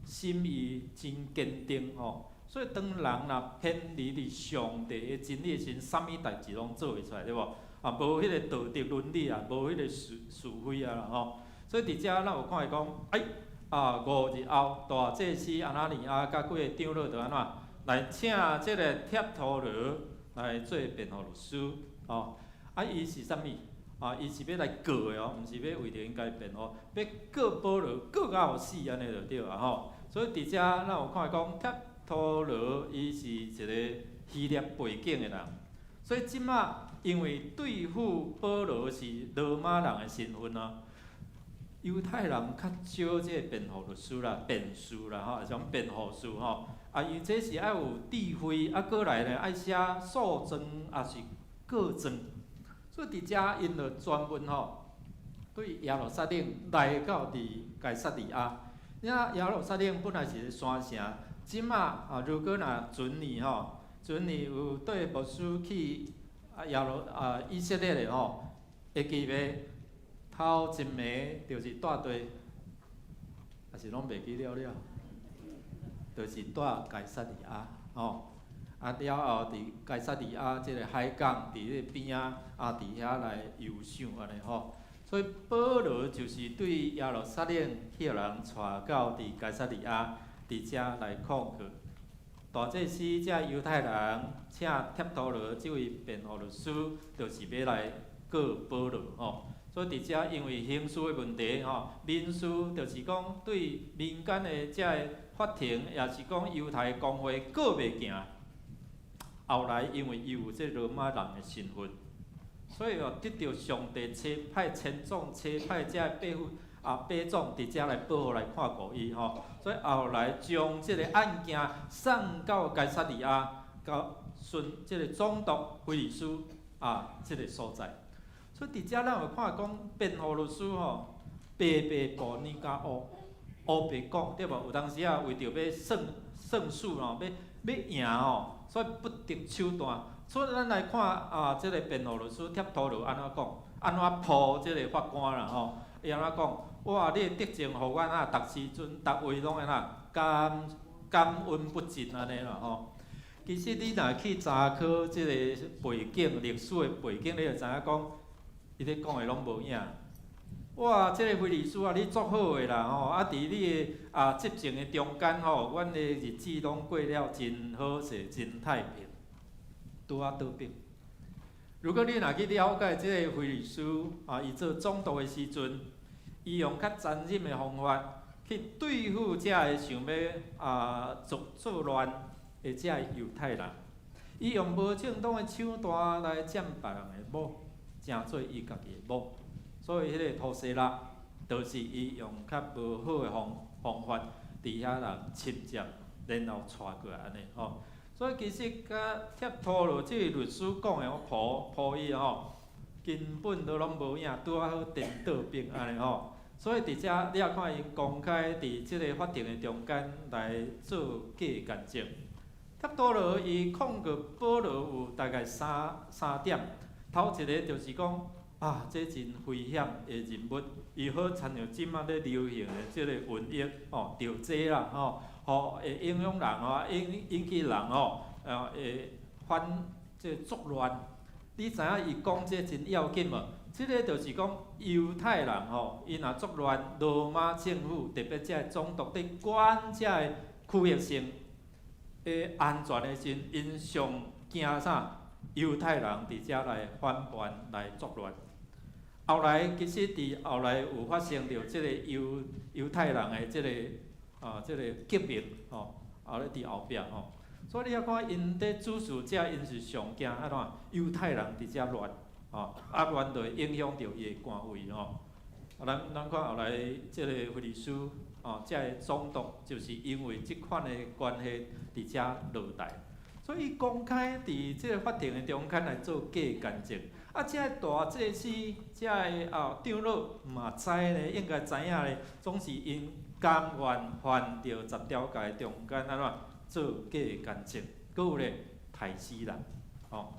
心意真堅定吼，所以當人若偏離佇上帝的真理的時陣，啥物代誌攏做會出來，對無？啊，無彼個道德倫理啊，無彼個是非啊啦吼。所以佇遮咱有看伊講，哎，啊5日後，大祭司亞拿尼亞佮幾个長老就按怎來請這个帖土羅來做辯護律師，吼。啊，伊是啥物？啊，伊是欲來告的哦，毋是欲為著𪜶家己辯護，欲告保羅，告到予死按呢就對啊吼。所以佇遮咱有看講，帖土羅伊是一个希臘背景的人，所以這馬因為對付保羅是羅馬人的身份啊，猶太人較少這个辯護律師啦、辯士啦吼，抑是講辯護士吼。啊，因為這是愛有智慧，啊，閣來呢愛寫訴狀，抑是告狀。所以佇遮𪜶就專門吼，對耶路撒冷來到佇該撒利亞。你看耶路撒冷本來是個山城，這馬啊，如果若前年吼，前年有綴牧師去啊耶路啊以色列的吼，會記袂？頭一暝就是蹛佗，抑是攏袂記了了，就是蹛該撒利亞吼。啊了後，佇該撒利亞這个海港，佇彼个邊仔啊，佇遐來遊賞按呢吼。所以保羅就是對耶路撒冷彼人帶到佇該撒利亞，佇遮來控告。大祭司這猶太人請帖土羅這位辯護律師，就是欲來告保羅吼。所以佇遮因為刑事的問題吼，民事就是講對民間的這个法庭，抑是講猶太公會告袂行。後來因為伊有這羅馬人的身份，所以哦得著上帝差派千總差派這百夫啊百總佇遮來保護來看顧伊吼，所以後來將這个案件送到該撒利亞，到順這个總督腓利斯啊這个所在。所以佇遮咱有看講辯護律師吼，白白布染甲烏，烏白講對無？有當時啊為著欲算算數吼，欲贏吼，所以不擇手段。所以咱來看啊，這个辯護律師帖土羅按怎講，按怎唬這个法官啦吼？伊按怎講？哇！你的德政予阮啊，逐時陣、逐位攏按怎感恩不盡按呢啦吼。其實你若去查考這個背景、歷史的背景，你就知影講，伊咧講的攏無影。哇！這个腓利斯啊，你足好的啦吼！啊，佇你的啊執政的中間吼，阮的日子攏過了真好勢、真太平。拄仔倒轉。如果你若去了解這个非利士啊，伊做總督的時陣，伊用較殘忍的方法去對付遮个想欲啊作作亂的遮個猶太人，伊用無正當的手段來佔別人的某，成做伊家己的某，所以彼个塗西拉，就是伊用較無好的方法，佇遐人侵佔，然後娶過來按呢吼。所以其實佮帖托羅這个律師講的，我抱抱伊吼，根本都攏無影，拄仔好顛倒反按呢吼。所以佇遮你也看𪜶公開佇這个法庭的中間來做假見證。帖托羅伊控告保羅有大概三點，頭一个就是講啊，這真危險的人物，伊好親像這馬咧流行的這個瘟疫吼，著這啦吼，予會影響人吼，引起人吼，會反這作亂。你知影伊講這真要緊無？這个就是講猶太人吼，伊若作亂，羅馬政府特別這个總督佇管這个區域性的安全的時陣，𪜶上驚啥？猶太人佇遮來反叛來作亂。後來其實佇後來有發生著這个猶太人的這个革命吼，後來佇後壁吼，所以你遐看𪜶佇主事者，𪜶是上驚按怎？猶太人佇遮亂，吼，啊亂就會影響著伊的官位吼。啊，咱看後來這个非利士吼，這个總督就是因為這款的關係佇遮落台，所以公開佇這个法庭的中間來做假見證。啊，這个大祭司、這个啊長老嘛知咧，應該知影咧，總是𪜶甘願犯著十條誡中間按怎做假見證，閣有咧刣死人，吼。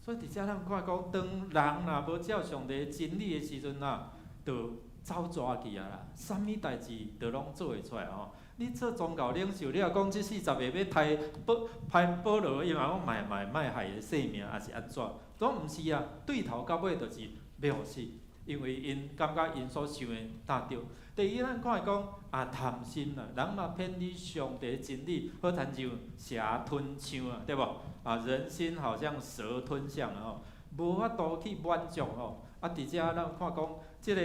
所以佇遮咱看講，當人若無照上帝真理的時陣啊，就走蛇去啊啦，啥物代誌都攏做會出來吼。你做宗教領袖，你若講這40個欲刣保歹保羅，伊嘛講莫莫莫害伊的性命，抑是按怎？總毋是啊，對頭到尾就是欲予死，因為𪜶感覺𪜶所想的當對。第二，咱看講啊貪心啦，人嘛偏離上帝真理，好親像蛇吞象啊，對無？啊，人心好像蛇吞象啊吼，無法度去滿足吼。啊，佇遮咱看講，這个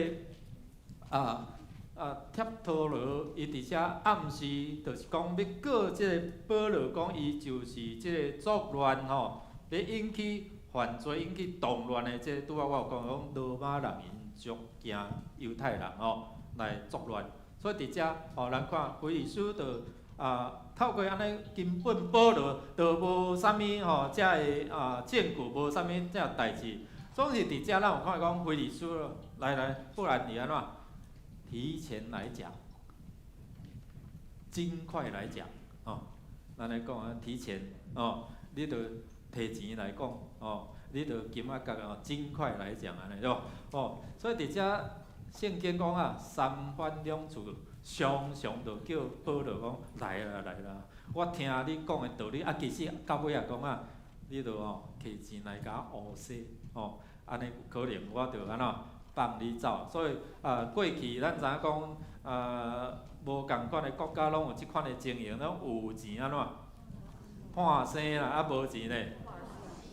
帖托羅伊佇遮暗示，就是講欲告這个保羅，講伊就是這个作亂吼，咧引起犯罪、引起動亂的這個，拄仔我有講講羅馬人𪜶足驚猶太人吼來作亂，所以佇遮吼，咱看非利士就透過按呢，根本保羅就無啥物吼，遮个證據，無啥物遮代誌，總是佇遮咱有看講非利士來來，不然你按怎？提前來講，盡快來講，哦，咱來講啊，提前哦，你著提前來講，哦，你著金仔角哦，盡快來講按呢對無？哦，所以佇遮聖經講啊，三番兩次，常常就叫保羅講來啦來啦，我聽你講的道理，啊，其實到尾也講啊，你著吼提錢來共我烏洗，吼，按呢可能我著按怎？放你走，所以啊，過去咱知影講啊，無仝款的國家攏有這款的情形，攏有錢按怎判生啦，啊無錢咧，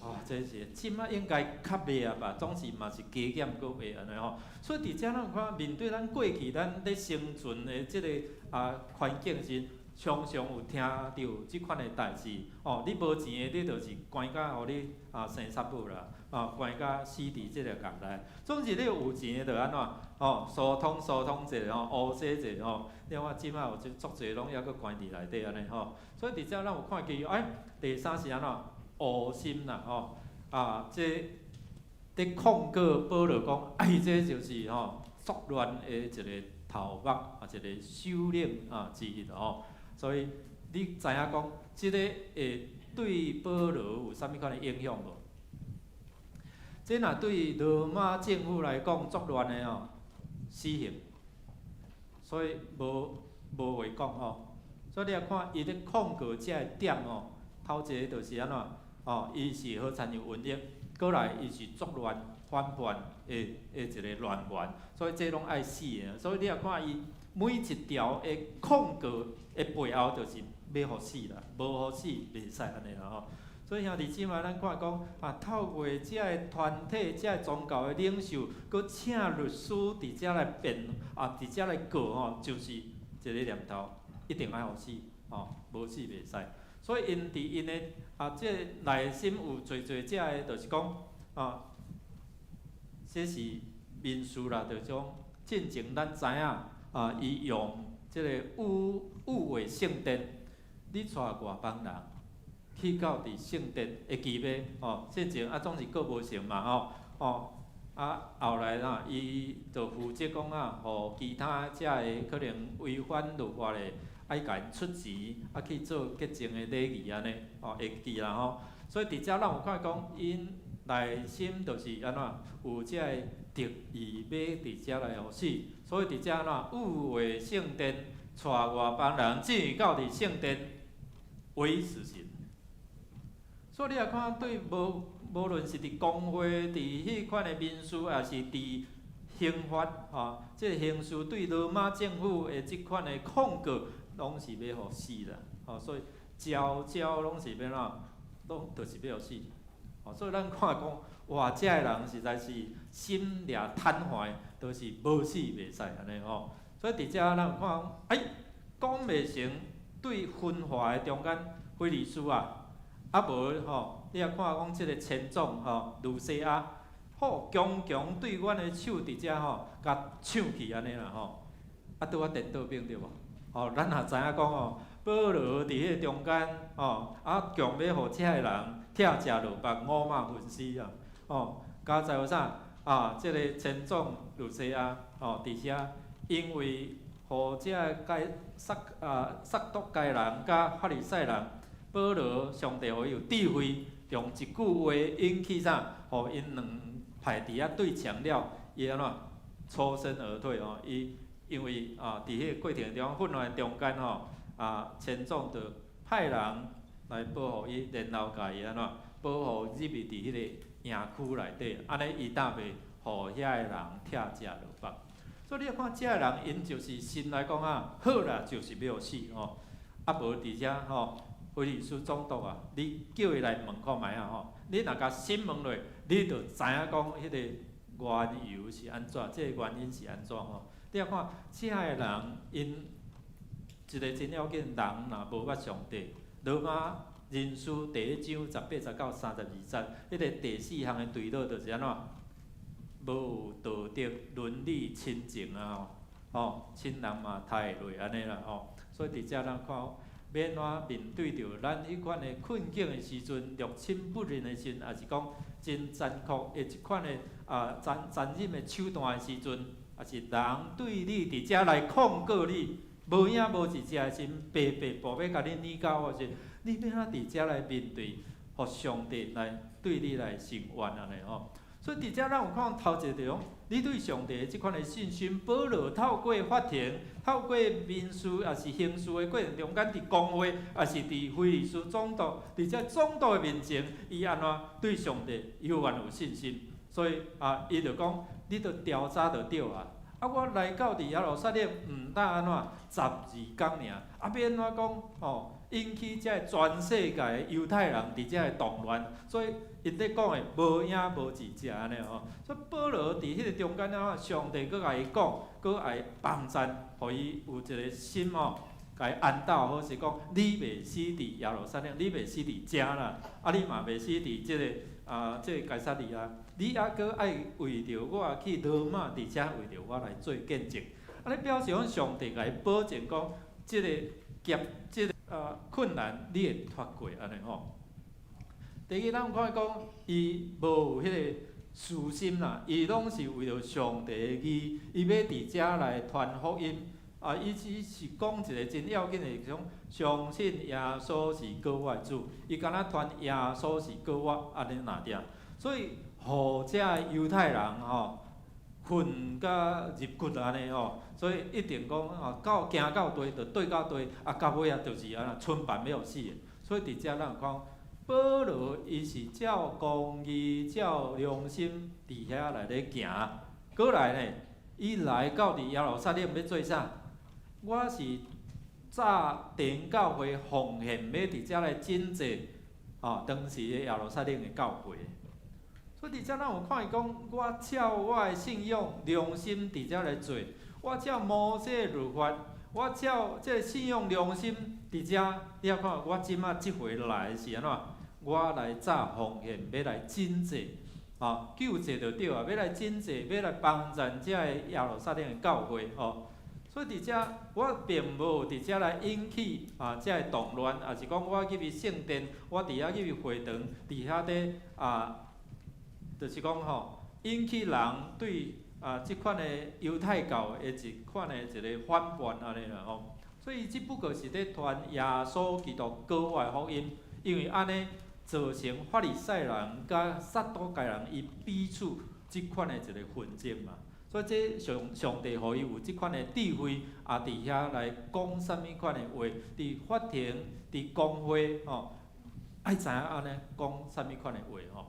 哦，這是這馬應該較袂啊吧，總是嘛是加減閣會按呢吼。所以佇遮咱有看面對咱過去咱咧生存的這個環境時，常常有聽著這款的代誌，哦，你無錢的，你就是關甲予你生殺母啦，哦，關甲死佇這個獄內。總是你有錢的就按怎？哦，疏通疏通者吼，烏洗者吼，你看這馬有這足濟攏猶閣關佇內底按呢吼。所以佇遮咱有看見，哎，第三是按怎？烏心啦吼，啊，這佇控告保羅講，哎，這就是吼作亂的一個頭目啊，一個首領啊之一吼。所以你知影講，這个會對保羅有啥物款的影響無？這若對羅馬政府來講作亂的吼，死刑，所以無話講吼。所以你來看伊咧控告這个點吼，頭一个就是按怎？哦，伊是好親像瘟疫，閣來伊是作亂反叛的一个亂源，所以這攏愛死的。所以你若看伊每一條的控告的背後，就是欲予死啦，無予死袂使按呢啦吼。所以兄弟姊妹，咱看講啊，透過這个團體、這个宗教的領袖，閣請律師佇遮來辯啊，佇遮來告吼，就是一个念頭，一定愛予死，吼，無死袂使。所以𪜶佇𪜶的啊，這个內心有濟濟這个，就是講啊，這是民事啦，就是講進前咱知影啊，伊用這個污穢聖殿，你帶外邦人去到佇聖殿會記袂？吼，進前啊總是告無成嘛吼，吼啊後來啦，伊就負責講啊，予其他遮个可能違反律法的，愛共𪜶出錢，啊去做潔淨的禮儀按呢，吼會記啦吼。所以佇遮咱有看講，𪜶內心就是按怎有這个敵意，欲佇遮來予死，所以佇遮按怎污穢聖殿，帶外邦人進到佇聖殿，違死刑。所以你若看對無論是佇公會、佇彼款的民事，抑是佇刑法，吼，這个刑事對羅馬政府的這款的控告，攏是欲予死啦，吼，所以招招攏是欲按怎，攏就是欲予死。吼，所以咱看講，哇，這个人實在是心掠貪壞，都是無死袂使按呢吼。所以佇遮咱有看講，哎，講袂成，對分化的中間，非利士啊。啊無吼，你若看講這个千總吼，呂西亞，好強強對阮的手佇遮吼，共搶去按呢啦吼，啊拄仔顛倒反對無？吼，咱也知影講吼，保羅佇彼个中間吼，啊強欲予遮个人拆食落腹，五馬分屍啊，吼，佳哉有啥？啊，這个千總呂西亞吼，佇遐因為予這个該撒啊撒都該人佮法利賽人。保羅上帝予伊有智慧，用一句話引起啥？予𪜶兩派佇遐對戕了，伊按怎抽身而退吼？伊因為啊，佇彼個過程中混亂中間吼，啊，千總就派人來保護伊，然後共伊按怎保護入去佇彼個營區內底，按呢伊才袂予遐個人拆食落腹。所以你看這个人，𪜶就是心來講啊，好啦，就是欲予死吼，啊無佇遮吼。非利士總督啊，你叫伊來問看覓啊吼！你若共審問落，你就知影講彼個緣由是按怎，這個原因是按怎吼？你若看這个人，𪜶一個真要緊，人若無捌上帝，羅馬人書第一章18節到32節，彼個第四項的對落就是按怎？無有道德、倫理、親情啊吼，吼親人嘛殺會落按呢啦吼，所以佇遮咱看。欲按怎面對著咱彼款的困境的時陣，六親不認的時陣，抑是講真殘酷的這款的啊殘忍的手段的時陣，抑是人對你佇遮來控告你，無影無一隻的時陣，白白步欲共你攆到的時，你欲按怎佇遮來面對，予上帝來對你來伸冤按呢吼？所以佇遮咱有看頭一個就講，你對上帝這款的信心，保羅透過法庭、透過民事抑是刑事的過程中間，佇公會，抑是佇非利士總督，佇這總督的面前，伊按怎對上帝猶原有信心？所以啊，伊就講，你著調查就對啊。啊，我來到佇耶路撒冷，毋但按怎12工爾，啊，欲按怎講吼？引起這个全世界的猶太人佇遮个動亂，所以𪜶咧講的無影無一隻按呢吼。所以保羅佇彼個中間啊，上帝閣共伊講，閣愛幫贊，予伊有一個心吼，共伊安倒，好勢講你袂死佇耶路撒冷，你袂死佇遮啦，啊你嘛袂死佇這个啊，這个該撒利亞，你猶閣愛為著我去羅馬，佇遮為著我來做見證。按呢表示講上帝共伊保證講，這个劫，這个困難，你會脫過按呢吼。第二，咱看講伊無有彼个私心啦，伊攏是為著上帝的義，伊欲佇遮來傳福音。啊，伊只是講一个真要緊的，講相信耶穌是救我的主，伊敢若傳耶穌是救我按呢爾爾。所以，予這猶太人吼恨甲入骨按呢吼，所以一定講吼，到行到地就對到地，啊到尾啊就是按怎春辦欲予死的。所以佇遮咱有講，保羅伊是照公義、照良心佇遐來咧行。過來呢，伊來到佇耶路撒冷欲做啥？我是早殿教會奉獻，欲佇遮來拯救，哦，當時的耶路撒冷的教會。所以佇遮咱有看伊講，我照我的信仰良心佇遮來做，我照摩西的律法，我照這个信仰良心佇遮，你也看我這馬這回來是按怎？我來早奉獻，欲來拯濟，吼，救濟就對啊，欲來拯濟，欲來幫贊這个耶路撒冷的教會，吼。所以佇遮，我並無佇遮來引起啊，這个動亂，抑是講我入去聖殿，我佇遐入去會堂，佇遐咧啊，就是講吼，引起人對啊這款的猶太教的一款的一个反叛按呢啦吼。所以這不過是咧傳耶穌基督閣活的福音，因為按呢造成法利賽人佮撒都該人伊彼此這款的一个紛爭嘛。所以這上帝予伊有這款的智慧，也佇遐來講啥物款的話，佇法庭、佇公會吼，愛知影按呢講啥物款的話吼。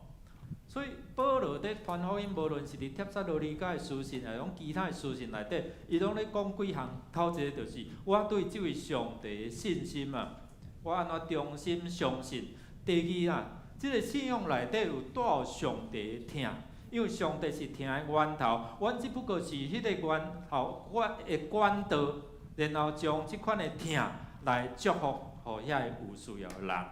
所以保羅佇傳福音，無論是佇帖撒羅尼迦的書信，抑是講其他的書信內底，伊攏咧講幾項。頭一個就是我對這位上帝的信心啊，我按怎忠心相信。第二啊，這个信仰內底有帶有上帝的疼。因為上帝是疼的源頭，阮只不過是彼个源頭，阮的管道，然後將這款的疼來祝福予遐个有需要的人。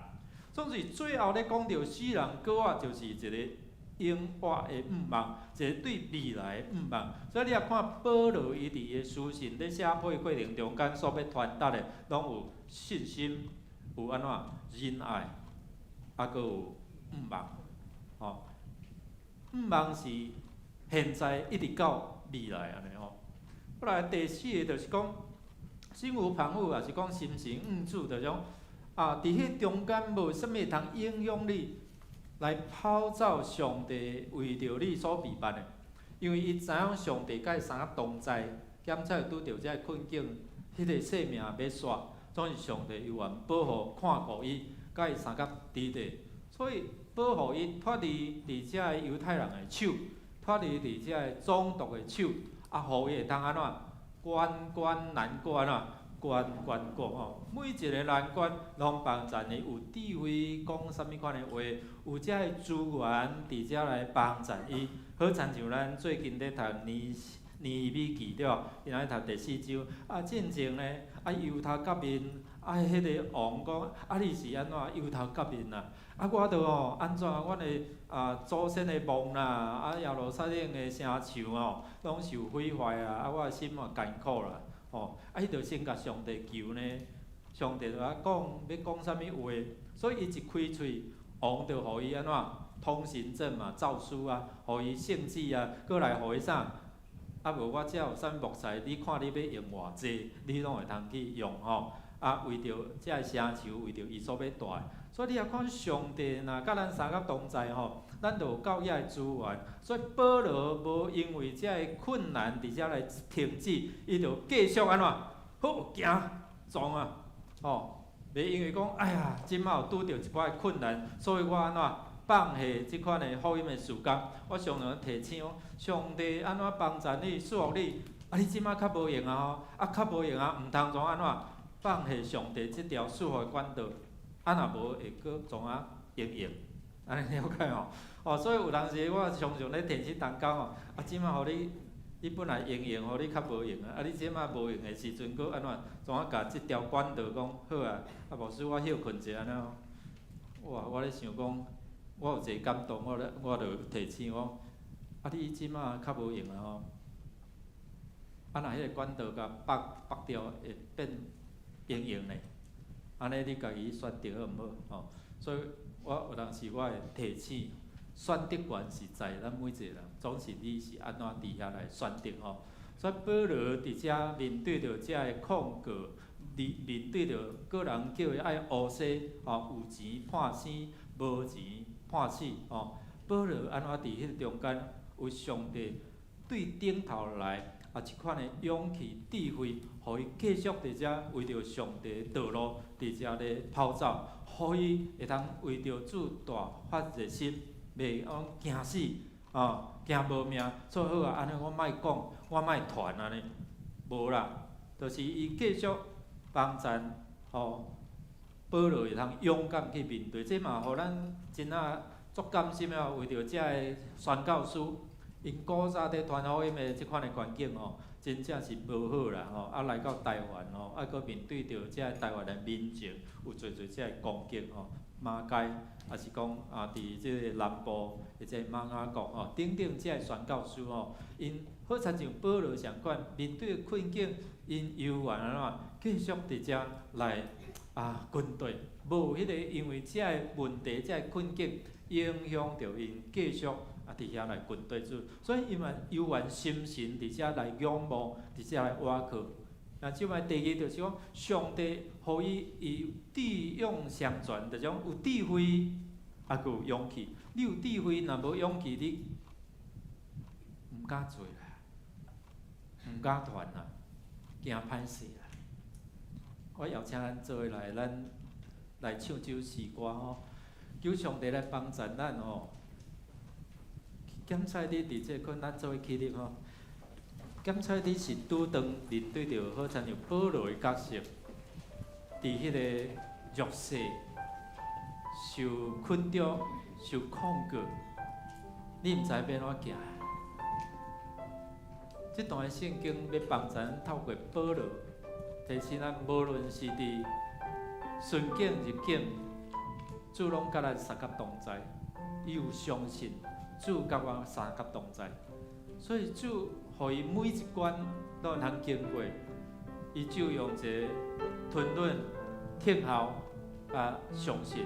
總是最後咧講著死人閣活，就是一个永活的向望，一个對未來的向望。所以你若看保羅伊佇伊的書信咧寫批過程中間所欲傳達的，攏有信心，有按怎仁愛，抑閣有向望，吼。向望是現在一直到未來按呢吼。過來第四个就是講，心無旁騖，抑是講心神向主，就是講啊，佇彼中間無啥物會通影響你來拋走上帝為著你所備辦的，因為伊知影上帝佮伊三個同在，兼且拄著這个困境，彼个性命欲煞，總是上帝猶原保護看顧伊，佮伊相佮佇咧，所以保護伊脫離佇這个猶太人的手，脫離佇這个總督的手，啊，予伊會通按怎關關難過按怎關關過吼。每一个難關攏幫贊伊有智慧講啥物款的話，有這个資源佇遮來幫贊伊。好親像咱最近咧讀尼希米記對無？今仔日讀第四章，啊，進前呢，啊，憂頭結面，啊，彼个王講，啊，你是按怎憂頭結面啊？啊，我著吼按怎？阮的啊祖先的墓啦，啊耶路撒冷的城牆吼，攏受毀壞啊！啊，我的心嘛艱苦啦，吼！啊，伊著先共上帝求呢，上帝就共講欲講啥物話，所以伊一開喙，王就予伊按怎通行證嘛，詔書啊，予伊聖旨啊，閣來予伊啥？啊無我遮有啥物木材，你看你欲用偌濟，你攏會通去用吼。啊，為著這个城牆，為著伊所欲帶，所以你若看上帝若佮咱相佮同在吼，咱就有夠遐个資源。所以保羅無因為這个困難佇遮來停止，伊就繼續按怎好行創啊，吼，袂因為講哎呀，這馬有拄著一寡困難，所以我按怎放下這款的福音的事工。我常常提醒講，上帝按怎幫助你、祝福你，啊，你這馬較無閒啊吼，啊較無閒啊，毋通創按怎放下上帝這條祝福的管道，啊若無會閣創啊應用，按呢了解吼？哦，所以有當時我常常咧提醒同工吼，啊，這馬予你，你本來閒閒，予你較無閒啊，啊，你這馬無閒的時陣，閣按怎創啊共這條管道講好啊，啊，牧師我歇睏一下按呢吼。哇，我咧想講，我有一个感動，我咧我就提醒講，啊，你這馬較無閒啊吼，啊，若彼个管道共縛縛掉，會變閒閒咧，按呢你家己選擇好毋好？吼，所以我有當時我會提醒，選擇權是在咱每一个人，總是你是按怎佇遐來選擇吼。所以保羅佇遮面對著遮个控告，面面對著個人叫伊愛烏西吼，有錢判生，無錢判死吼。保羅按怎佇彼个中間，有上帝對頂頭來啊，這款的勇氣、智慧，予伊繼續佇遮為著上帝的道路佇遮咧跑走，予伊會通為著主大發熱心，袂講驚死，哦，驚無命。所以好啊，按呢我莫講，我莫傳按呢，無啦，就是伊繼續幫贊吼。保羅會通勇敢去面對，這嘛予咱真啊足感心啊！為著遮个宣教師，𪜶古早佇傳福音的這款的環境吼，真正是無好啦吼。啊，來到台灣吼，啊，閣面對著遮个台灣的民情，有濟濟遮个攻擊吼，馬偕，抑是講啊，佇這个南部或者瑪雅國吼，等等遮个宣教師吼，𪜶好親像保羅仝款，面對困境，𪜶猶原按怎繼續佇遮來啊跟隨，無彼個因為遮个問題、遮个困境影響著𪜶繼續啊佇遐來跟隨主，所以𪜶嘛猶原心神佇遮來仰望，佇遮來倚靠。啊，這擺第二就是講，上帝予伊伊智勇雙全，就是講有智慧，啊，閣有勇氣。你有智慧，若無勇氣，你毋敢做啦，毋敢傳啦，驚歹勢啦。我邀請咱做伙來，咱來唱這首詩歌吼，求上帝來幫助咱吼。檢測你佇這款咱做伙起立吼。檢測你是拄當面對著好親像保羅的角色，佇彼個弱勢、受困著、受控告，你毋知欲按怎行。這段的聖經欲幫助咱透過保羅提醒咱，無論是佇順境逆境，主攏佮咱相佮同在。伊有相信主佮我相佮同在，所以主予伊每一關攏會通經過，伊就用一个吞忍、聽候啊相信。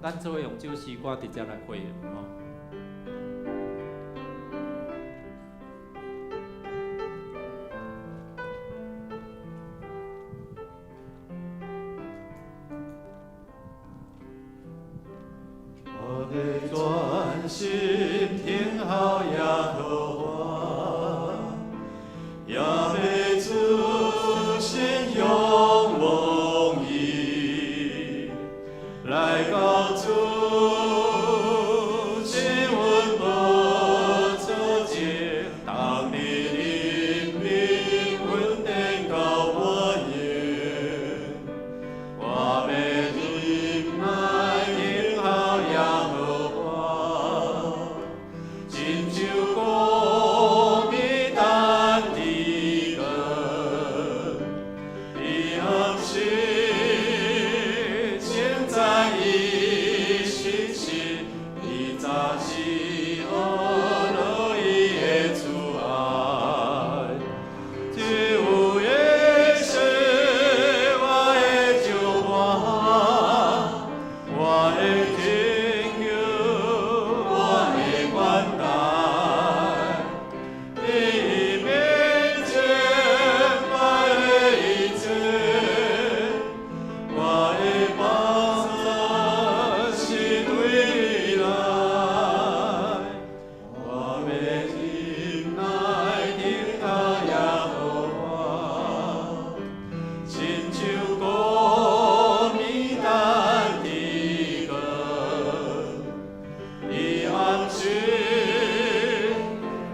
咱做伙用這首詩歌直接來回應吼。我的專心聽候耶和華，也欲主信仰望伊，來到主施恩寶座前，當你靈命穩定到我用，我欲忍耐等候耶和華，親像高米等日光，伊暗時稱讚伊信實，伊早是學了伊的慈愛，只有伊是我的救伴，我的拯救，我的關台，你面前擺的一切，我的寶座是對你來，我欲忍耐等候耶和華，親像高米等日光，伊暗時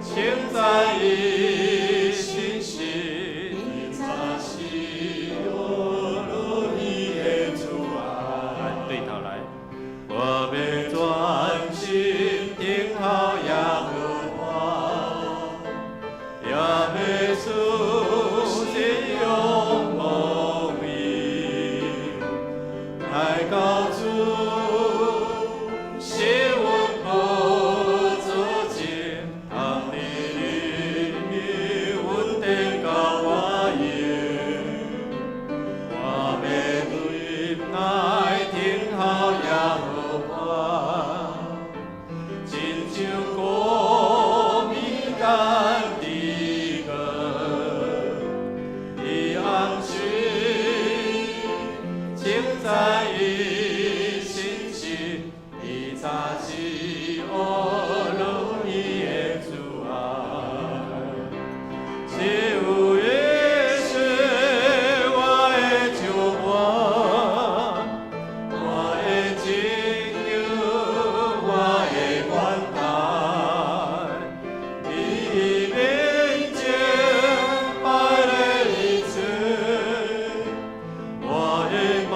稱讚伊信實，伊早是學了伊的慈愛。咱對頭來，我欲專心等候耶和華，也欲主信仰望伊，來到主施恩寶座前，當你靈命穩定到我用，我欲忍耐等候耶和華，親像高米等日光，伊暗時稱讚伊信實，伊早是學了伊的慈愛，只有伊是我的救伴，我的拯救，我的關台，伊面前擺的一切，我的寶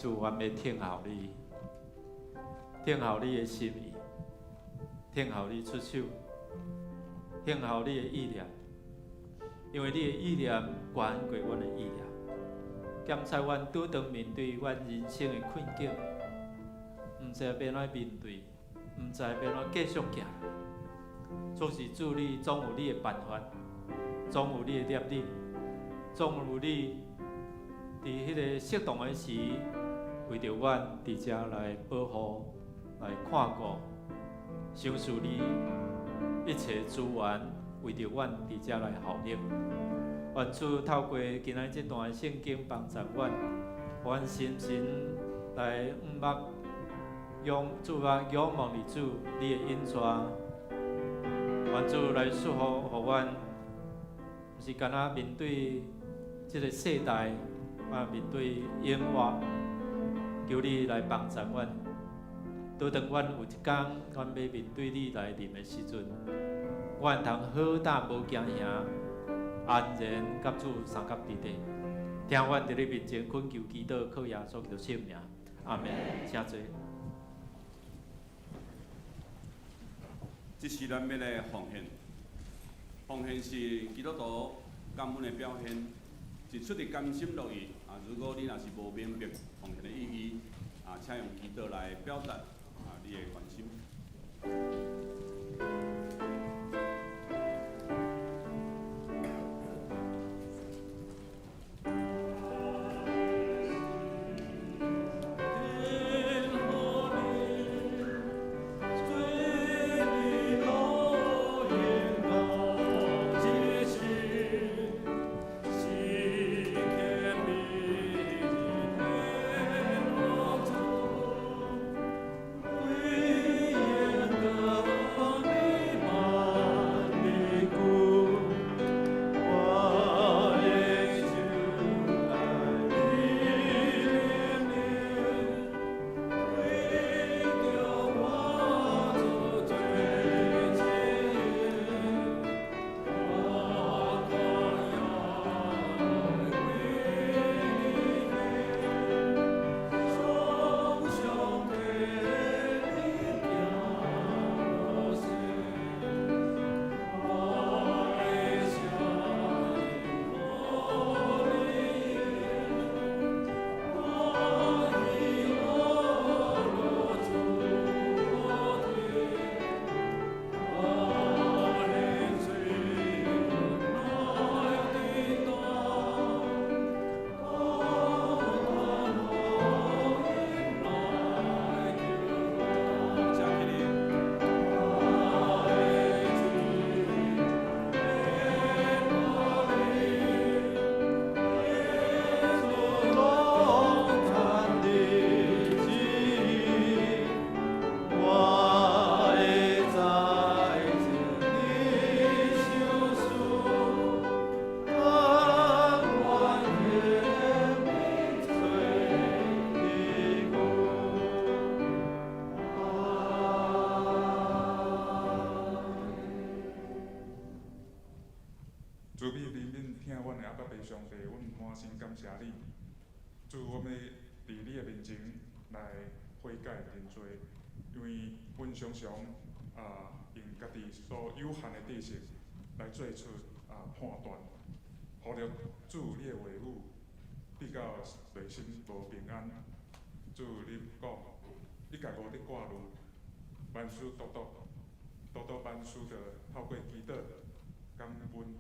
主，阮欲聽候你，聽候你的心意，聽候你出手，聽候你的意念，因為你的意念懸過阮的意念。檢查阮拄當面對阮人生的困境，毋知欲按怎面對，毋知欲按怎繼續行。總是主你總有你的辦法，總有你的憐憫，總有你佇彼個適當的時，為著阮佇遮來保護、來看顧，賞賜你一切資源，為著阮佇遮來效力。願主透過今仔這段聖經幫助阮，予阮深深來仰望、仰主啊，仰望佇主你的引帶。願主來祝福，予阮，毋是干焦面對這個世代，啊面對誘惑，求你來幫助阮。拄當阮有一工，阮欲面對你來臨的時陣，阮通好膽無驚嚇，安然佮主相佮佇底。聽阮佇你面前懇求祈禱，靠耶穌基督聖名，阿門。請坐。這是咱欲來奉獻，奉獻是基督徒感恩的表現，是出自甘心樂意。啊，如果你若是無明白奉獻的意義，啊，請用祈禱來表達啊你的關心。慈悲憐憫疼阮的阿爸父上帝，阮滿心感謝你。主，我欲佇你的面前來悔改認罪，因為阮常常用家己所有限的知識來做出判斷，忽略主你的話語，比較內心無平安。主，你講，一概無得掛慮，萬事獨獨，獨獨萬事著透過祈禱、感恩，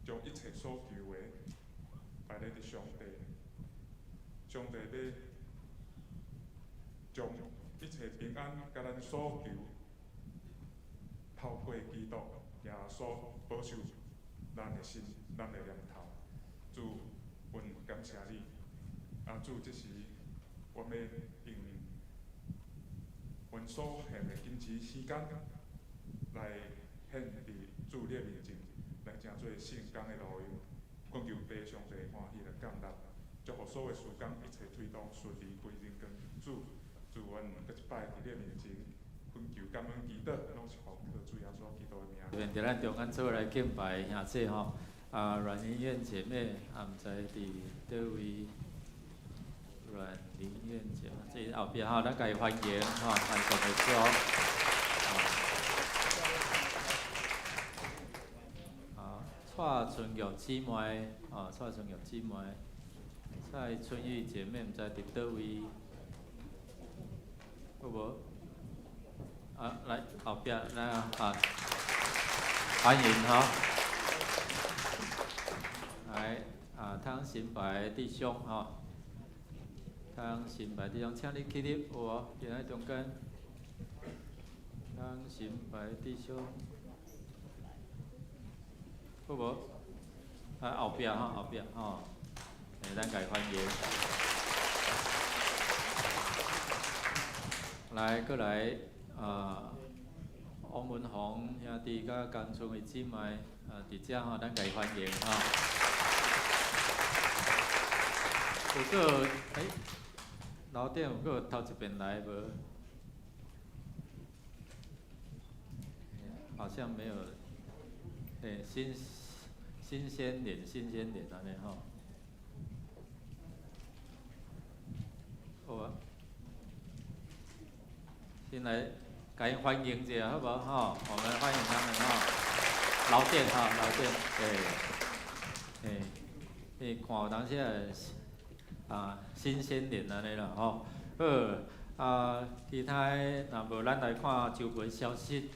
將一切所求的擺咧佇上帝，上帝欲將一切平安佮咱所求，透過基督耶穌保守咱的心、咱的念頭。主，阮感謝你。啊，主，這時我欲用阮所獻的金錢時間，來獻佇主你的面前，來成做聖工的路用，懇求父上帝歡喜來降納，祝福所有事工一切推動順利歸榮光。主，主，阮閣一擺佇你的面前，懇求感恩祈禱，攏是奉靠主耶穌基督的名。佇咱中間做伙來敬拜兄弟吼，啊，阮英燕姐妹，啊，毋知佇佗位。阮林燕姐，這後壁吼，咱共伊歡迎吼，歡迎的祝福。好，蔡春玉姊妹，哦，蔡春玉姊妹，蔡春玉姐妹，毋知佇佗位，有無？啊，來後壁來啊，歡迎吼。來啊，湯新白弟兄吼，湯新白弟兄，請你起立，有無？佇咱中間。湯新白弟兄，有無？啊，後壁吼，後壁吼，欸，咱共伊歡迎。來，閣來啊，王文宏兄弟佮江春的姊妹啊，佇遮吼，咱共伊歡迎吼。有閣，欸，樓頂有閣頭一遍來無？好像沒有，欸，新新鮮臉，新鮮臉按呢吼。好啊，先來共𪜶歡迎一下好無吼？我們歡迎他們吼。樓頂吼，樓頂，欸，欸，欸，看有當時啊，新鮮臉按呢啦吼。好，啊，其他的若無咱來看周報消息。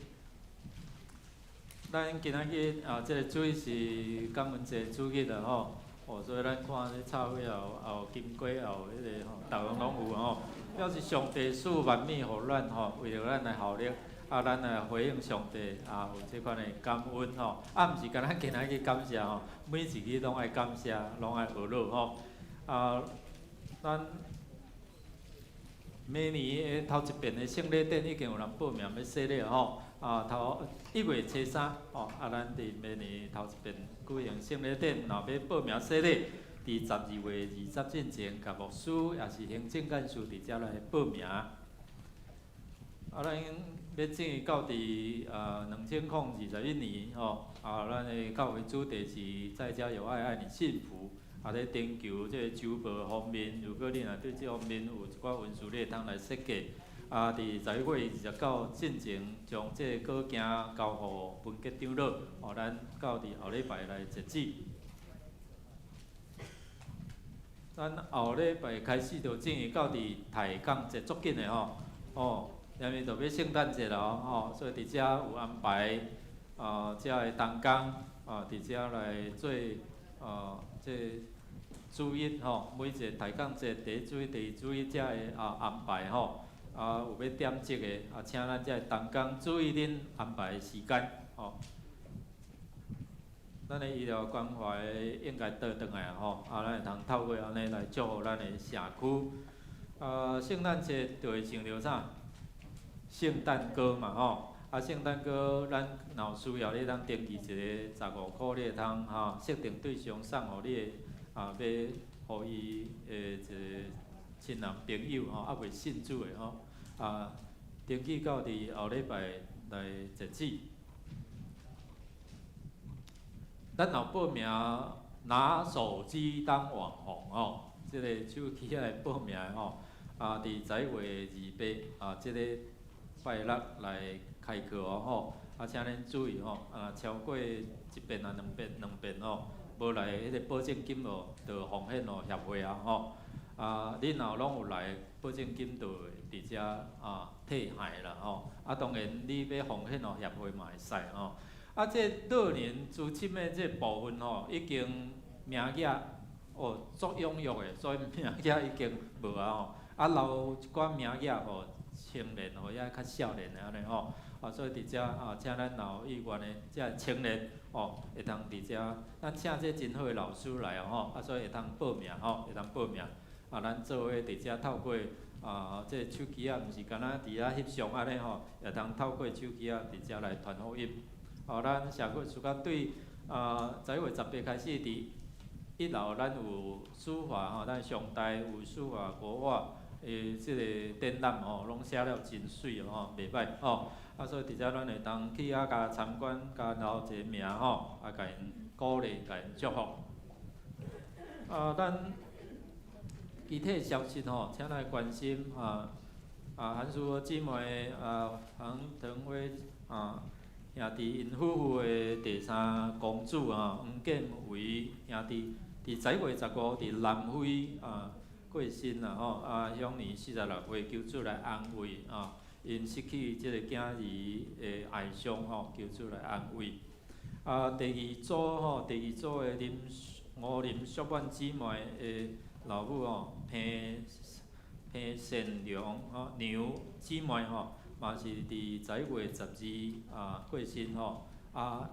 咱今仔日啊，這個主日是感恩節主日啦吼，哦，所以咱看這插花也有，也有金瓜，也有彼個吼，逐樣攏有吼，表示上帝賜萬物予咱吼，為著咱來效力，啊，咱來回應上帝啊，有這款的感恩吼，啊，毋是干焦今仔日感謝吼，每一日攏愛感謝，攏愛學樂吼，啊，咱明年的頭一遍的聖禮典已經有人報名欲洗禮吼。啊，頭1月初3吼，啊，咱佇明年頭一遍舉行聖禮典，若欲報名洗禮，佇12月20進前，共牧師抑是行政幹事佇遮來報名。啊，咱欲進到佇2021年吼，啊，咱的教會主題是在家有愛，愛你幸福。啊，咧徵求這個周報方面，如果你若對這方面有一寡文書，你會通來設計。啊，佇11月29進前，將這個稿件交予文傑長老，予咱到佇後禮拜來截止。咱後禮拜開始就進入到佇抬槓節足緊的吼，哦，因為就欲聖誕節了吼，所以佇遮有安排，遮的同工，啊，佇遮來做，這主日吼，每一個抬槓節第一主日、第二主日遮的啊安排吼。啊，有欲點燭的，啊，請咱遮的同工注意恁安排的時間，吼。咱的醫療關懷應該倒轉來吼，啊，咱會通透過按呢來祝福咱的社區。啊，聖誕節就會想著啥？聖誕歌嘛吼，啊，聖誕歌咱若有需要，你通登記一個15箍，你會通吼設定對象送予你的啊，欲予伊的一個親人朋友吼，猶未信主的吼，啊，登記到佇後禮拜來截止。咱若報名拿手機當網紅吼，這個手機來報名吼，啊，佇11月28啊，這個拜六來開課哦吼，啊，請恁注意吼，啊，超過一遍啊、兩遍、兩遍吼，無來彼個保證金哦，就奉獻予協會啊吼。啊，恁若攏有來，保證金就會佇遮啊退還啦吼。啊，當然你欲奉獻予協會嘛會使吼。啊，這老年資深的這部分吼，已經名額哦足踴躍的，所以名額已經無啊吼。啊，留一寡名額予青年，予遐較少年的按呢吼。啊，所以佇遮啊，請咱若有意願的這青年哦，會通佇遮，咱請這真好的老師來哦吼，啊，所以會通報名吼，會通報名。啊，咱做伙佇遮透過啊，這個手機仔，毋是干焦佇遐翕相按呢吼，會通透過手機仔佇遮來傳福音。哦，咱社區暑假對啊，11月18開始佇一樓，咱有書法吼，咱上大有書法國畫的這個展覽吼，攏寫了真媠吼，袂䆀吼。啊，所以佇遮咱會當去遐共參觀，共留一個名吼，啊，共𪜶鼓勵，共𪜶祝福。啊，咱。其他消息吼，請來關心啊啊，韓淑娥姊妹啊，黃騰輝啊兄弟𪜶夫婦的第三公子啊，黃建維兄弟，佇11月15佇南非啊過身啦吼，啊，享年46歲，求主來安慰啊，𪜶失去這個囝兒的哀傷吼，求主來安慰。啊，第二組吼，第二組的林吳林淑婉姊妹的老母吼，彭彭善良吼娘姊妹吼，嘛是佇11月12啊過身吼，啊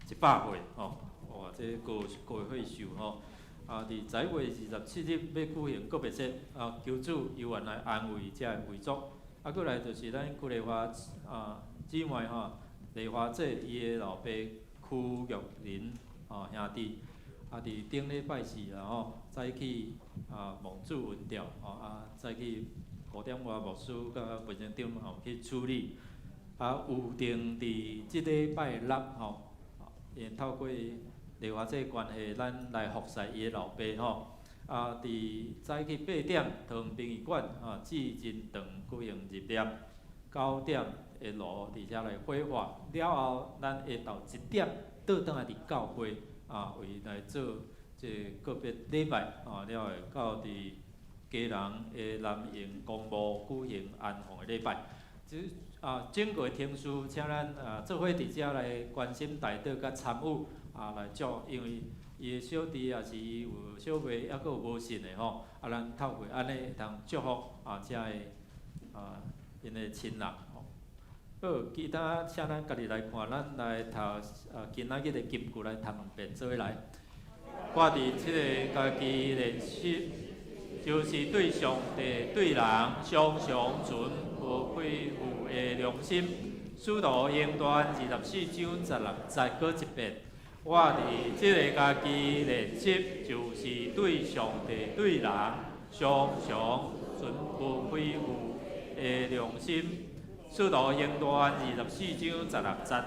100歲吼，哇，這高高歲數吼，啊，佇11月27日欲舉行告別式，啊，求主猶原來安慰遮个遺族。啊，閣來就是咱郭麗華啊姊妹吼，麗華姐伊的老爸柯玉林吼兄弟，啊，佇頂禮拜四啦吼，早起啊蒙主恩召吼，啊早起5點外牧師佮衛生長吼去處理，啊有定佇這禮拜六吼，因透過麗華姐關係，咱來服侍伊的老爸吼。啊，佇早起8點，桃園殯儀館啊，至真堂舉行入殮，9點的爐佇遮來火化，了後咱下晝1點倒轉來佇教會啊，為來做這個告別禮拜啊，了後會到佇基隆的南營公墓舉行安放的禮拜。這啊，整個程序，請咱啊做伙佇遮來關心代禱佮參與啊，來祝，因為伊的小弟也是伊有小妹，猶閣有無信的吼，啊，咱透過按呢會當祝福啊，遮个啊，𪜶的親人吼。好，其他請咱家己來看，咱來讀啊今仔日的金句來讀兩遍，做伙來。我佇這个家己練習，就是對上帝、對人常常存無虧負的良心。使徒行傳24章16節，閣一遍。我佇這个家己練習，就是對上帝、對人常常存無虧負的良心。使徒行傳24章16節。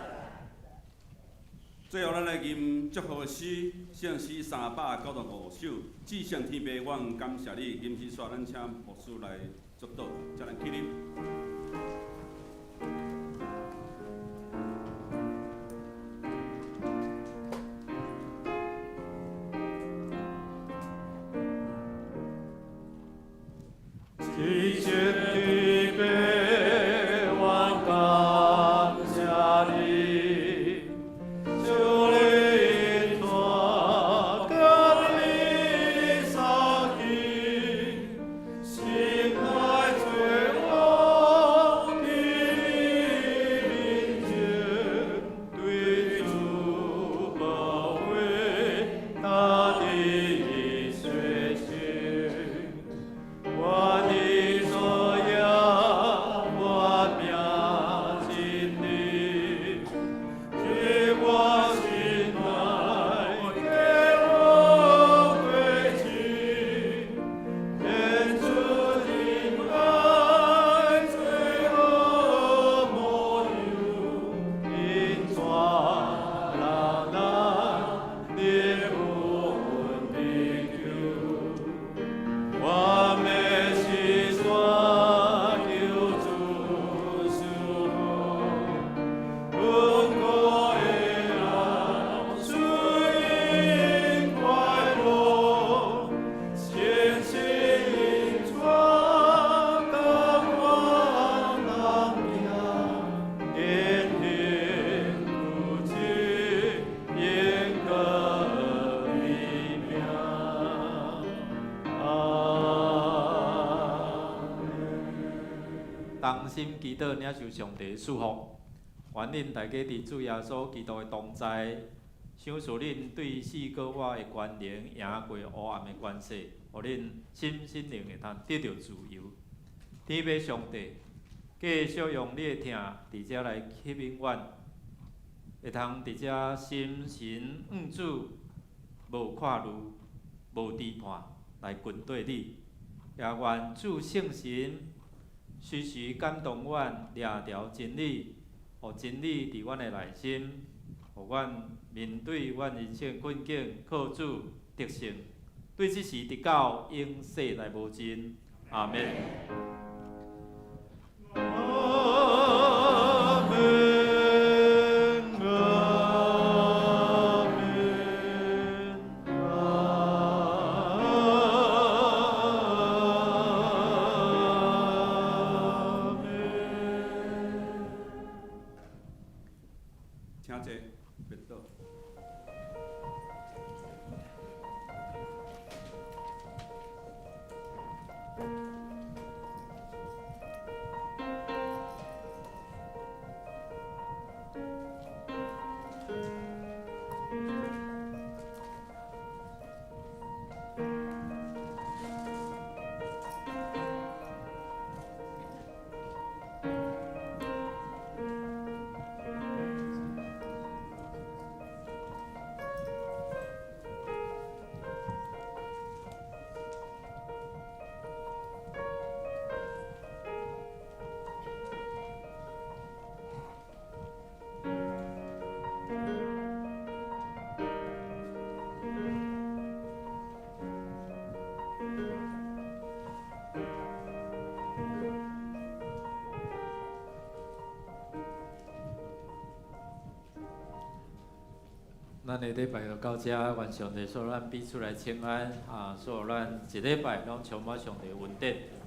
最後，咱來吟祝福的詩，聖詩395首。至聖天父，阮感謝你。吟詩煞，咱請牧師來祝禱，請咱起立。至聖天父，阮感謝你，求你恩帶甲你相見，心內罪惡佇你面前，對主寶血大地洗淨。我的所有，我命真理，是我心內的寶貴情，天主仁愛最好模樣，引帶人咱靈魂得救。我欲是山求主賜福，堅固的人順應快樂，虔誠引帶甘願同行，堅定不屈嚴格你名。阿們。同心祈禱，領受上帝祝福。願恁大家佇主耶穌基督的同在，賞賜恁對四個我的權能，贏過黑暗的權勢，予恁心心靈會當得著自由。天父上帝，繼續用你的疼佇遮來吸引阮，會通佇遮心神向主，無看慮、無期盼來跟綴你。也願主聖神時時感動阮，掠著真理，予真理佇阮的內心，予阮面對阮人生困境，靠主得勝。對這時直到永世代無盡。阿們。阿們，阿們，阿們。請坐，別倒。咱的禮拜就到遮，願上帝賜予咱彼此來請安，啊，賜予咱一禮拜攏充滿上帝恩典。